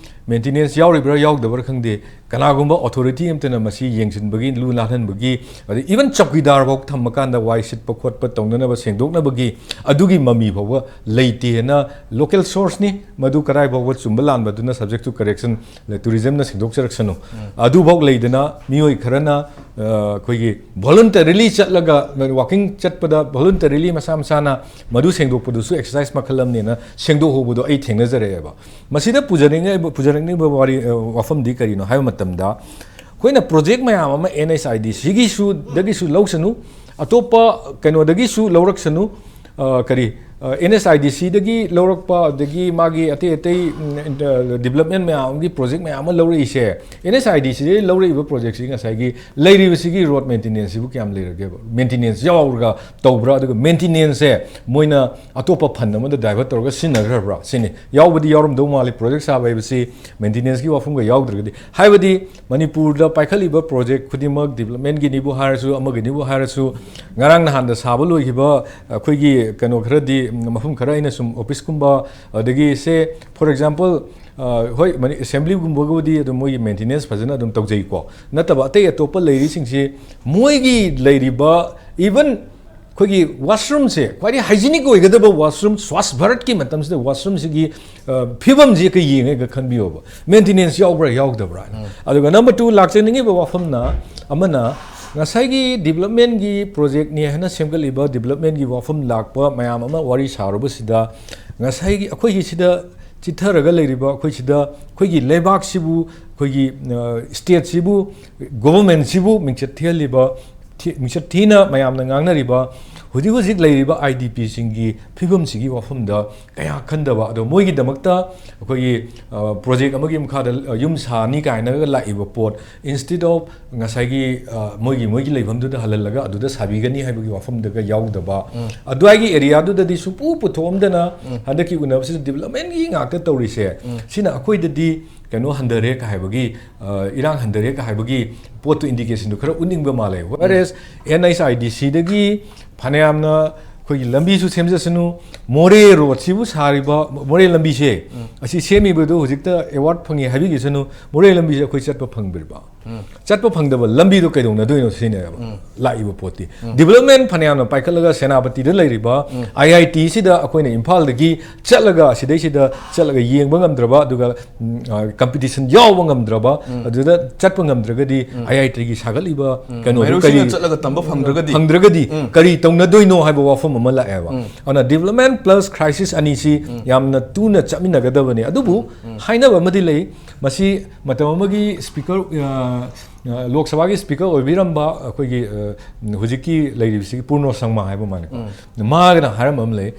ꯃꯦꯟꯇꯦꯅꯦꯟꯁ ꯌꯥꯎꯔꯤꯕ꯭ꯔꯥ ꯌꯥꯎꯗꯕ꯭ꯔꯥ ꯈꯪꯗꯦ, ꯀꯅꯥꯒꯨꯝꯕ ꯑꯣꯊꯣꯔꯤꯇꯤ ꯑꯃꯠꯇꯅ ꯃꯁꯤ ꯌꯦꯡꯁꯤꯟꯕꯒꯤ, ꯂꯨ ꯅꯥꯜꯍꯟꯕꯒꯤ, ꯑꯗꯩ ꯏꯚꯟ ꯆꯧꯀꯤꯗꯥꯔ ꯐꯥꯎ ꯊꯝꯃꯀꯥꯟꯗ ꯋꯥꯏ ꯁꯤꯠꯄ ꯈꯣꯠꯄ ꯇꯧꯅꯅꯕ, ꯁꯦꯡꯗꯣꯛꯅꯕꯒꯤ ꯑꯗꯨꯒꯤ ꯃꯃꯤ ꯐꯥꯎꯕ ꯂꯩꯇꯦꯅ ꯂꯣꯀꯦꯜ ꯁꯣꯔꯁꯅꯤ꯫ ꯃꯗꯨ ꯀꯗꯥꯏ ꯐꯥꯎꯕ ꯆꯨꯝꯕ ꯂꯥꯟꯕꯗꯨꯅ subject to correction, ꯇꯨꯔꯤꯖꯝꯅ ꯁꯦꯡꯗꯣꯛꯆꯔꯛꯁꯅꯨ꯫ ꯑꯗꯨꯐꯥꯎ ꯂꯩꯗꯅ ꯃꯤꯑꯣꯏ ꯈꯔꯅ, ꯑ, ꯑꯩꯈꯣꯏꯒꯤ ꯚꯣꯂꯨꯟꯇꯔꯤꯂꯤ ꯆꯠꯂꯒ, ꯋꯥꯀꯤꯡ ꯆꯠꯄꯗ ꯚꯣꯂꯨꯟꯇꯔꯤꯂꯤ ꯃꯁꯥ ꯃꯁꯥꯅ ꯃꯗꯨ ꯁꯦꯡꯗꯣꯛꯄꯗꯨꯁꯨ ꯑꯦꯛꯁꯔꯁꯥꯏꯁ ꯃꯈꯜ ꯑꯃꯅꯦꯅ ꯁꯦꯡꯗꯣꯛꯍꯧꯕꯗꯣ ꯑꯩ ꯊꯦꯡꯅꯖꯔꯛꯑꯦꯕ꯫ ꯃꯁꯤꯗ ꯄꯨꯖꯅꯤꯡꯉꯥꯏ-, ꯄꯨꯖꯔꯛꯅꯤꯡꯕ ꯋꯥꯔꯤ, ꯑ, ꯋꯥꯐꯝꯗꯤ ꯀꯔꯤꯅꯣ ꯍꯥꯏꯕ ꯃꯇꯝꯗ, ꯑꯩꯈꯣꯏꯅ ꯄ꯭ꯔꯣꯖꯦꯛ ꯃꯌꯥꯝ ꯑꯃ ꯑꯦꯟ ꯑꯩꯆ ꯑꯥꯏ ꯗꯤ ꯁꯤꯒꯤꯁꯨ, ꯗꯒꯤꯁꯨ ꯂꯧꯁꯅꯨ, ꯑꯇꯣꯞꯄ ꯀꯩꯅꯣꯗꯒꯤꯁꯨ ꯂꯧꯔꯛꯁꯅꯨ, ꯑ, ꯀꯔꯤ, ꯑꯦꯟ ꯑꯦꯁ ꯑꯥꯏ ꯗꯤ ꯁꯤꯗꯒꯤ ꯂꯧꯔꯛꯄ, ꯑꯗꯒꯤ ꯃꯥꯒꯤ ꯑꯇꯩ ꯑꯇꯩ ꯗꯤꯕꯂꯞꯃꯦꯟ ꯃꯌꯥꯝ ꯑꯃꯒꯤ ꯄ꯭ꯔꯣꯖꯦꯛ ꯃꯌꯥꯝ ꯑꯃ ꯂꯧꯔꯛꯏꯁꯦ, ꯑꯦꯟ ꯑꯦꯁ ꯑꯥꯏ ꯗꯤ ꯁꯤꯗꯒꯤ ꯂꯧꯔꯛꯏꯕ ꯄ꯭ꯔꯣꯖꯦꯛꯁꯤ ꯉꯁꯥꯏꯒꯤ ꯂꯩꯔꯤꯕꯁꯤꯒꯤ ꯔꯣꯗ ꯃꯦꯟꯇꯦꯅꯦꯟꯁꯁꯤꯕꯨ ꯀꯌꯥꯝ ꯂꯩꯔꯒꯦꯕ? ꯃꯦꯟꯇꯦꯅꯦꯟꯁ ꯌꯥꯎꯔꯒ ꯇꯧꯕ꯭ꯔꯥ? ꯑꯗꯨꯒ ꯃꯦꯟꯇꯦꯅꯦꯟꯁꯁꯦ ꯃꯣꯏꯅ ꯑꯇꯣꯞꯄ ꯐꯟ ꯑꯃꯗ ꯗꯥꯏꯚꯔꯠ ꯇꯧꯔꯒ ꯁꯤꯖꯤꯟꯅꯈ꯭ꯔꯕ꯭ꯔꯥ? ꯁꯤꯅꯤ꯫ ꯌꯥꯎꯕꯗꯤ ꯌꯥꯎꯔꯝꯗꯧ ꯃꯥꯜꯂꯤ꯫ ꯄ꯭ꯔꯣꯖꯦꯛ ꯁꯥꯕ ꯍꯥꯏꯕꯁꯤ ꯃꯦꯟꯇꯦꯅꯦꯟꯁꯀꯤ ꯋꯥꯐꯝꯒ ꯌꯥꯎꯗ꯭ꯔꯒꯗꯤ, ꯍꯥꯏꯕꯗꯤ ꯃꯅꯤꯄꯨꯔꯗ ꯄꯥꯏꯈꯠꯂꯤꯕ ꯄ꯭ꯔꯣꯖꯦꯛ ꯈꯨꯗꯤꯡꯃꯛ, ꯗꯤꯕꯂꯞꯃꯦꯟꯒꯤꯅꯤꯕꯨ ꯍꯥꯏꯔꯁꯨ, ꯑꯃꯒꯤꯅꯤꯕꯨ ꯍꯥꯏꯔꯁꯨ, ꯉꯔꯥꯡ ꯅꯍꯥꯟꯗ ꯁꯥꯕ ꯂꯣꯏꯈꯤꯕ ꯑꯩꯈꯣꯏꯒꯤ ꯀꯩꯅꯣ ꯈꯔꯗꯤ, ꯃꯐꯝ ꯈꯔ ꯑꯩꯅ ꯁꯨꯝ ꯑꯣꯐꯤꯁꯀꯨꯝꯕ, ꯑꯗꯒꯤ ꯁꯦ, ꯐꯣꯔ ꯑꯦꯛꯖꯥꯝꯄꯜ, ꯍꯣꯏ, ꯑꯦꯁꯦꯝꯕ꯭ꯂꯤꯒꯨꯝꯕꯒꯕꯨꯗꯤ ꯑꯗꯨꯝ ꯃꯣꯏꯒꯤ ꯃꯦꯟꯇꯦꯅꯦꯟꯁ ꯐꯖꯅ ꯑꯗꯨꯝ ꯇꯧꯖꯩꯀꯣ, ꯅꯠꯇꯕ ꯑꯇꯩ ꯑꯇꯣꯞꯄ ꯂꯩꯔꯤꯁꯤꯡꯁꯤ ꯃꯣꯏꯒꯤ ꯂꯩꯔꯤꯕ, ꯏꯚꯟ ꯑꯩꯈꯣꯏꯒꯤ ꯋꯥꯁꯔꯨꯝꯁꯦ, ꯈ꯭ꯋꯥꯏꯗꯒꯤ ꯍꯥꯏꯖꯤꯅꯤꯛ ꯑꯣꯏꯒꯗꯕ ꯋꯥꯁꯔꯨꯝ, ꯁ꯭ꯋꯥꯁ ꯚꯥꯔꯠꯀꯤ ꯃꯇꯝꯁꯤꯗ ꯋꯥꯁꯔꯨꯝꯁꯤꯒꯤ ꯐꯤꯕꯝꯁꯤ ꯀꯩ ꯌꯦꯡꯉꯒ ꯈꯟꯕꯤꯌꯣꯕ, ꯃꯦꯟꯇꯦꯅꯦꯟꯁ ꯌꯥꯎꯕ꯭ꯔꯥ ꯌꯥꯎꯗꯕ꯭ꯔꯥ ꯍꯥꯏꯅ꯫ ꯑꯗꯨꯒ ꯅꯝꯕꯔ ꯇꯨ, ꯂꯥꯛꯆꯅꯤꯡꯉꯤꯕ ꯋꯥꯐꯝꯅ ꯑꯃꯅ, ꯉꯁꯥꯏꯒꯤ ꯗꯤꯕꯂꯞꯃꯦꯟꯒꯤ ꯄ꯭ꯔꯣꯖꯦꯛꯅꯤ ꯍꯥꯏꯅ ꯁꯦꯝꯒꯠꯂꯤꯕ, ꯗꯤꯕꯂꯞꯃꯦꯟꯒꯤ ꯋꯥꯐꯝ ꯂꯥꯛꯄ ꯃꯌꯥꯝ ꯑꯃ ꯋꯥꯔꯤ ꯁꯥꯔꯨꯕꯁꯤꯗ, ꯉꯁꯥꯏꯒꯤ ꯑꯩꯈꯣꯏꯒꯤ ꯁꯤꯗ ꯆꯤꯠꯊꯔꯒ ꯂꯩꯔꯤꯕ, ꯑꯩꯈꯣꯏ ꯁꯤꯗ, ꯑꯩꯈꯣꯏꯒꯤ ꯂꯩꯕꯥꯛꯁꯤꯕꯨ, ꯑꯩꯈꯣꯏꯒꯤ ꯁ꯭ꯇꯦꯠꯁꯤꯕꯨ, ꯒꯣꯕꯔꯃꯦꯟꯁꯤꯕꯨ ꯃꯤꯡꯆꯠ ꯊꯤꯍꯜꯂꯤꯕ, ꯊꯤ-, ꯃꯤꯡꯆꯠ ꯊꯤꯅ ꯃꯌꯥꯝꯅ ꯉꯥꯡꯅꯔꯤꯕ ꯍꯧꯖꯤꯛ ꯍꯧꯖꯤꯛ ꯂꯩꯔꯤꯕ ꯑꯥꯏ ꯗꯤ ꯄꯤꯁꯤꯡꯒꯤ ꯐꯤꯕꯝꯁꯤꯒꯤ ꯋꯥꯐꯝꯗ ꯀꯌꯥ ꯈꯟꯗꯕ꯫ ꯑꯗꯣ ꯃꯣꯏꯒꯤꯗꯃꯛꯇ ꯑꯩꯈꯣꯏꯒꯤ ꯄ꯭ꯔꯣꯖꯦꯛ ꯑꯃꯒꯤ ꯃꯈꯥꯗ ꯌꯨꯝ ꯁꯥꯅꯤ ꯀꯥꯏꯅꯒ ꯂꯥꯛꯏꯕ ꯄꯣꯠ, instead of ꯉꯁꯥꯏꯒꯤ ꯃꯣꯏꯒꯤ ꯃꯣꯏꯒꯤ ꯂꯩꯐꯝꯗꯨꯗ ꯍꯜꯍꯜꯂꯒ ꯑꯗꯨꯗ ꯁꯥꯕꯤꯒꯅꯤ ꯍꯥꯏꯕꯒꯤ ꯋꯥꯐꯝꯗꯒ ꯌꯥꯎꯗꯕ, ꯑꯗꯨꯋꯥꯏꯒꯤ ꯑꯦꯔꯤꯌꯥꯗꯨꯗꯗꯤ ꯁꯨꯡꯄꯨ ꯄꯨꯊꯣꯛꯑꯝꯗꯅ ꯍꯟꯗꯛꯀꯤ ꯎꯅꯕꯁꯤꯗ ꯗꯤꯕꯂꯞꯃꯦꯟꯒꯤ ꯉꯥꯛꯇ ꯇꯧꯔꯤꯁꯦ, ꯁꯤꯅ ꯑꯩꯈꯣꯏꯗꯗꯤ ꯀꯩꯅꯣ ꯍꯟꯊꯔꯦ ꯀ ꯍꯥꯏꯕꯒꯤ, ꯏꯔꯥꯡ ꯍꯟꯊꯔꯦ ꯀ ꯍꯥꯏꯕꯒꯤ ꯄꯣꯠꯇꯨ, ꯏꯟꯗꯤꯀꯦꯁꯟꯗꯨ ꯈꯔ ꯎꯠꯅꯤꯡꯕ ꯃꯥꯜꯂꯦ꯫ Whereas N H I D ꯁꯤꯗꯒꯤ ꯐꯅꯌꯥꯝꯅ ꯑꯩꯈꯣꯏꯒꯤ ꯂꯝꯕꯤꯁꯨ ꯁꯦꯝꯖꯁꯅꯨ, ꯃꯣꯔꯦ ꯔꯣꯗꯁꯤꯕꯨ ꯁꯥꯔꯤꯕ, ꯃꯣꯔꯦ ꯂꯝꯕꯤꯁꯦ ꯑꯁꯤ ꯁꯦꯝꯃꯤꯕꯗꯨ ꯍꯧꯖꯤꯛꯇ ꯑꯦꯋꯥꯔꯗ ꯐꯪꯉꯤ ꯍꯥꯏꯕꯤꯈꯤꯁꯅꯨ, ꯃꯣꯔꯦ ꯂꯝꯕꯤꯁꯦ ꯑꯩꯈꯣꯏ ꯆꯠꯄ ꯐꯪꯗ꯭ꯔꯤꯕ꯫ ꯆꯠꯄ ꯐꯪꯗꯕ ꯂꯝꯕꯤꯗꯣ ꯀꯩꯗꯧꯅꯗꯣꯏꯅꯣ ꯁꯤꯅꯦꯕ ꯂꯥꯛꯏꯕ ꯄꯣꯠꯇꯤ꯫ ꯗꯤꯕꯂꯞꯃꯦꯟ ꯐꯅꯌꯥꯝꯅ ꯄꯥꯏꯈꯠꯂꯒ ꯁꯦꯅꯥꯄꯇꯤꯗ ꯂꯩꯔꯤꯕ ꯑꯥꯏ ꯑꯥꯏ ꯇꯤꯁꯤꯗ ꯑꯩꯈꯣꯏꯅ ꯏꯝꯐꯥꯜꯗꯒꯤ ꯆꯠꯂꯒ, ꯁꯤꯗꯩꯁꯤꯗ ꯆꯠꯂꯒ ꯌꯦꯡꯕ ꯉꯝꯗ꯭ꯔꯕ, ꯑꯗꯨꯒ ꯀꯝꯄꯤꯇꯤꯁꯟ ꯌꯥꯎꯕ ꯉꯝꯗ꯭ꯔꯕ, ꯑꯗꯨꯗ ꯆꯠꯄ ꯉꯝꯗ꯭ꯔꯒꯗꯤ ꯑꯥꯏ ꯑꯥꯏ ꯇꯤꯒꯤ ꯁꯥꯒꯠꯂꯤꯕ ꯀꯩꯅꯣꯗꯨ ꯃꯍꯩꯔꯣꯏꯁꯤꯡꯅ ꯀꯔꯤ ꯆꯠꯂꯒ ꯇꯝꯕ ꯐꯪꯗ꯭ꯔꯒꯗꯤ? ꯐꯪꯗ꯭ꯔꯒꯗꯤ ꯀꯔꯤ ꯇꯧꯅꯗꯣꯏꯅꯣ ꯍꯥꯏꯕ ꯋꯥꯐꯝ ꯑꯃ ꯂꯥꯛꯑꯦꯕ꯫ ꯑꯗꯨꯅ ꯗꯤꯕꯂꯞꯃꯦꯟ ꯄ꯭ꯂꯁ ꯀ꯭ꯔꯥꯏꯁꯤꯁ ꯑꯅꯤꯁꯤ ꯌꯥꯝꯅ ꯇꯨꯅ ꯆꯠꯃꯤꯟꯅꯒꯗꯕꯅꯤ꯫ ꯑꯗꯨꯕꯨ ꯍꯥꯏꯅꯕ ꯑꯃꯗꯤ ꯂꯩ, ꯃꯁꯤ ꯃꯇꯝ ꯑꯃꯒꯤ ꯁ꯭ꯄꯤꯀꯔ, ꯑ, ꯑ, ꯂꯣꯛ ꯁꯚꯥꯒꯤ ꯁ꯭ꯄꯤꯀꯔ ꯑꯣꯏꯕꯤꯔꯝꯕ ꯑꯩꯈꯣꯏꯒꯤ, ꯑ, ꯍꯧꯖꯤꯛꯀꯤ ꯂꯩꯔꯤꯕꯁꯤꯒꯤ ꯄꯨꯔꯅꯣ ꯁꯪꯃꯥ ꯍꯥꯏꯕ ꯃꯥꯅꯤꯀꯣ, ꯃꯥꯒꯅ ꯍꯥꯏꯔꯝꯕ ꯑꯃ ꯂꯩ,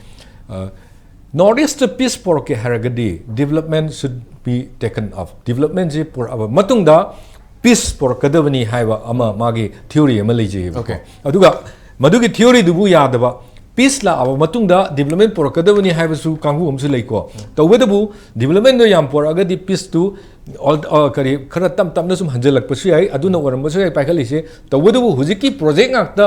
North East ꯇ peace ꯄꯨꯔꯛꯀꯦ ꯍꯥꯏꯔꯒꯗꯤ development should be taken up, development ꯁꯤ ꯄꯨꯔꯛꯑꯕ ꯃꯇꯨꯡꯗ peace ꯄꯨꯔꯛꯀꯗꯕꯅꯤ ꯍꯥꯏꯕ ꯑꯃ ꯃꯥꯒꯤ theory ꯑꯃ ꯂꯩꯖꯩꯑꯕꯀꯣ꯫ Okay. ꯑꯗꯨꯒ ꯃꯗꯨꯒꯤ theory ꯗꯨꯕꯨ ꯌꯥꯗꯕ, peace ꯂꯥꯛꯑꯕ ꯃꯇꯨꯡꯗ development ꯄꯨꯔꯛꯀꯗꯕꯅꯤ ꯍꯥꯏꯕꯁꯨ ꯀꯥꯡꯕꯨ ꯑꯃꯁꯨ ꯂꯩꯀꯣ꯫ ꯇꯧꯕꯇꯕꯨ development ꯗꯣ ꯌꯥꯝ ꯄꯨꯔꯛꯑꯒꯗꯤ peace ꯇꯨ ꯑꯣꯜ-, ꯑ, ꯀꯔꯤ, ꯈꯔ ꯇꯞ ꯇꯞꯅ ꯁꯨꯝ ꯍꯟꯖꯤꯜꯂꯛꯄꯁꯨ ꯌꯥꯏ, ꯑꯗꯨꯅ ꯑꯣꯏꯔꯝꯕꯁꯨ ꯌꯥꯏ ꯄꯥꯏꯈꯠꯂꯤꯁꯦ꯫ ꯇꯧꯕꯇꯕꯨ ꯍꯧꯖꯤꯛꯀꯤ project ꯉꯥꯛꯇ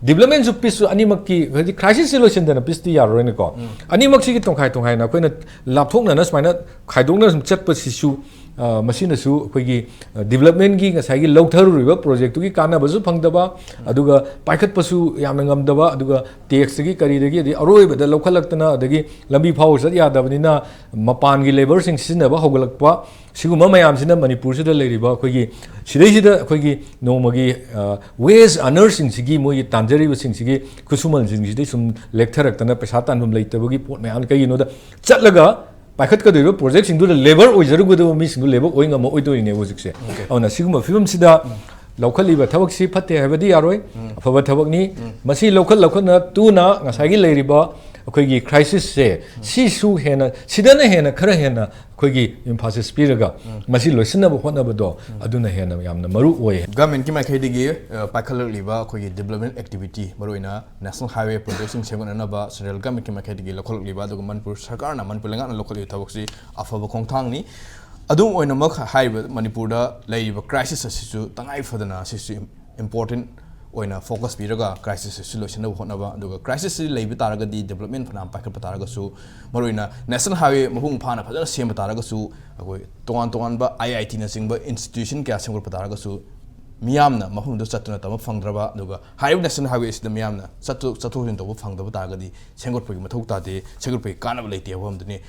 development ꯁꯨ peace ꯁꯨ ꯑꯅꯤꯃꯛꯀꯤ, ꯍꯥꯏꯗꯤ crisis ꯁꯤ ꯂꯣꯏꯁꯤꯟꯗꯅ peace ꯇꯤ ꯌꯥꯔꯔꯣꯏꯅꯦꯀꯣ꯫ ꯑꯅꯤꯃꯛꯁꯤꯒꯤ ꯇꯣꯡꯈꯥꯏ ꯇꯣꯡꯈꯥꯏꯅ ꯑꯩꯈꯣꯏꯅ ꯂꯥꯞꯊꯣꯛꯅꯅ ꯁꯨꯃꯥꯏꯅ ꯈꯥꯏꯗꯣꯛꯅ ꯁꯨꯝ ꯆꯠꯄꯁꯤꯁꯨ, ꯑ, ꯃꯁꯤꯅꯁꯨ ꯑꯩꯈꯣꯏꯒꯤ, ꯑ, development ꯒꯤ ꯉꯁꯥꯏꯒꯤ ꯂꯧꯊꯔꯨꯔꯤꯕ project ꯇꯨꯒꯤ ꯀꯥꯟꯅꯕꯁꯨ ꯐꯪꯗꯕ, ꯑꯗꯨꯒ ꯄꯥꯏꯈꯠꯄꯁꯨ ꯌꯥꯝꯅ ꯉꯝꯗꯕ, ꯑꯗꯨꯒ tax ꯇꯒꯤ ꯀꯔꯤꯗꯒꯤ, ꯑꯗꯩ ꯑꯔꯣꯏꯕꯗ ꯂꯧꯈꯠꯂꯛꯇꯅ, ꯑꯗꯒꯤ ꯂꯝꯕꯤ ꯐꯥꯎꯕ ꯆꯠ ꯌꯥꯗꯕꯅꯤꯅ ꯃꯄꯥꯟꯒꯤ labour ꯁꯤꯡ ꯁꯤꯖꯤꯟꯅꯕ ꯍꯧꯒꯠꯂꯛꯄ, ꯁꯤꯒꯨꯝꯕ ꯃꯌꯥꯝꯁꯤꯅ ꯃꯅꯤꯄꯨꯔꯁꯤꯗ ꯂꯩꯔꯤꯕ ꯑꯩꯈꯣꯏꯒꯤ, ꯁꯤꯗꯩꯁꯤꯗ ꯑꯩꯈꯣꯏꯒꯤ ꯅꯣꯡꯃꯒꯤ, ꯑ, wage earner ꯁꯤꯡꯁꯤꯒꯤ, ꯃꯣꯏꯒꯤ ꯇꯥꯟꯖꯔꯤꯕꯁꯤꯡꯁꯤꯒꯤ ꯈꯨꯠꯁꯨꯃꯟꯁꯤꯡꯁꯤꯗꯩ ꯁꯨꯝ ꯂꯦꯛꯊꯔꯛꯇꯅ ꯄꯩꯁꯥ ꯇꯥꯟꯐꯝ ꯂꯩꯇꯕꯒꯤ ꯄꯣꯠ ꯃꯌꯥꯝ, ꯀꯩꯒꯤꯅꯣꯗ ꯆꯠꯂꯒ ꯄꯥꯏꯈꯠꯀꯗꯧꯔꯤꯕ project ꯁꯤꯡꯗꯨꯗ labour ꯑꯣꯏꯖꯔꯨꯒꯗꯕ ꯃꯤꯁꯤꯡꯗꯨ labour ꯑꯣꯏ ꯉꯝꯃꯛꯑꯣꯏꯗꯣꯏꯅꯦ ꯍꯧꯖꯤꯛꯁꯦ꯫ ꯑꯗꯨꯅ ꯁꯤꯒꯨꯝꯕ ꯐꯤꯕꯝꯁꯤꯗ ꯂꯧꯈꯠꯂꯤꯕ ꯊꯕꯛꯁꯤ ꯐꯠꯇꯦ ꯍꯥꯏꯕꯗꯤ ꯌꯥꯔꯣꯏ, ꯑꯐꯕ ꯊꯕꯛꯅꯤ꯫ ꯃꯁꯤ ꯂꯧꯈꯠ ꯂꯧꯈꯠꯅ ꯇꯨꯅ ꯉꯁꯥꯏꯒꯤ ꯂꯩꯔꯤꯕ ꯑꯩꯈꯣꯏꯒꯤ crisis ꯁꯦ, ꯁꯤꯁꯨ ꯍꯦꯟꯅ, ꯁꯤꯗꯅ ꯍꯦꯟꯅ, ꯈꯔ ꯍꯦꯟꯅ ꯑꯩꯈꯣꯏꯒꯤ emphasis ꯄꯤꯔꯒ ꯃꯁꯤ ꯂꯣꯏꯁꯤꯟꯅꯕ ꯍꯣꯠꯅꯕꯗꯣ, ꯑꯗꯨꯅ ꯍꯦꯟꯅ ꯌꯥꯝꯅ ꯃꯔꯨ ꯑꯣꯏ꯫ Government ꯀꯤ ꯃꯥꯏꯀꯩꯗꯒꯤ, ꯑ, ꯄꯥꯏꯈꯠꯂꯛꯂꯤꯕ ꯑꯩꯈꯣꯏꯒꯤ development activity, ꯃꯔꯨꯑꯣꯏꯅ national highway project ꯁꯤꯡ ꯁꯦꯝꯒꯠꯅꯅꯕ central government ꯀꯤ ꯃꯥꯏꯀꯩꯗꯒꯤ ꯂꯧꯈꯠꯂꯛꯂꯤꯕ, ꯑꯗꯨꯒ ꯃꯅꯤꯄꯨꯔ ꯁꯔꯀꯥꯔꯅ, ꯃꯅꯤꯄꯨꯔ ꯂꯩꯉꯥꯛꯅ ꯂꯧꯈꯠꯂꯤꯕ ꯊꯕꯛꯁꯤ ꯑꯐꯕ ꯈꯣꯡꯊꯥꯡꯅꯤ꯫ ꯑꯗꯨꯝ ꯑꯣꯏꯅꯃꯛ, ꯍꯥꯏꯔꯤꯕ ꯃꯅꯤꯄꯨꯔꯗ ꯂꯩꯔꯤꯕ crisis ꯑꯁꯤꯁꯨ ꯇꯉꯥꯏ ꯐꯗꯅ ꯑꯁꯤꯁꯨ im-, important ꯑꯣꯏꯅ focus ꯄꯤꯔꯒ crisis ꯑꯁꯤ ꯂꯣꯏꯁꯤꯟꯅꯕ ꯍꯣꯠꯅꯕ, ꯑꯗꯨꯒ crisis ꯑꯁꯤ ꯂꯩꯕ ꯇꯥꯔꯒꯗꯤ development ꯐꯅꯌꯥꯝ ꯄꯥꯏꯈꯠꯄ ꯇꯥꯔꯒꯁꯨ, ꯃꯔꯨꯑꯣꯏꯅ national highway ꯃꯄꯨꯡ ꯐꯥꯅ ꯐꯖꯅ ꯁꯦꯝꯕ ꯇꯥꯔꯒꯁꯨ, ꯑꯩꯈꯣꯏ ꯇꯣꯉꯥꯟ ꯇꯣꯉꯥꯟꯕ I I T ꯅꯆꯤꯡꯕ institution ꯀꯌꯥ ꯁꯦꯝꯒꯠꯄ ꯇꯥꯔꯒꯁꯨ, ꯃꯤꯌꯥꯝꯅ ꯃꯐꯝꯗꯨꯗ ꯆꯠꯇꯨꯅ ꯇꯝꯕ ꯐꯪꯗ꯭ꯔꯕ, ꯑꯗꯨꯒ ꯍꯥꯏꯔꯤꯕ national highway ꯑꯁꯤꯗ ꯃꯤꯌꯥꯝꯅ ꯆꯠꯊꯣꯛ ꯆꯠꯊꯣꯛ ꯆꯠꯁꯤꯟ ꯇꯧꯕ ꯐꯪꯗꯕ ꯇꯥꯔꯒꯗꯤ ꯁꯦꯝꯒꯠꯄꯒꯤ ꯃꯊꯧ ꯇꯥꯗꯦ, ꯁꯦꯝꯒꯠꯄꯒꯤ ꯀꯥꯟꯅꯕ ꯂꯩꯇꯦ ꯍꯥꯏꯕ ꯑꯃꯗꯨꯅꯤ꯫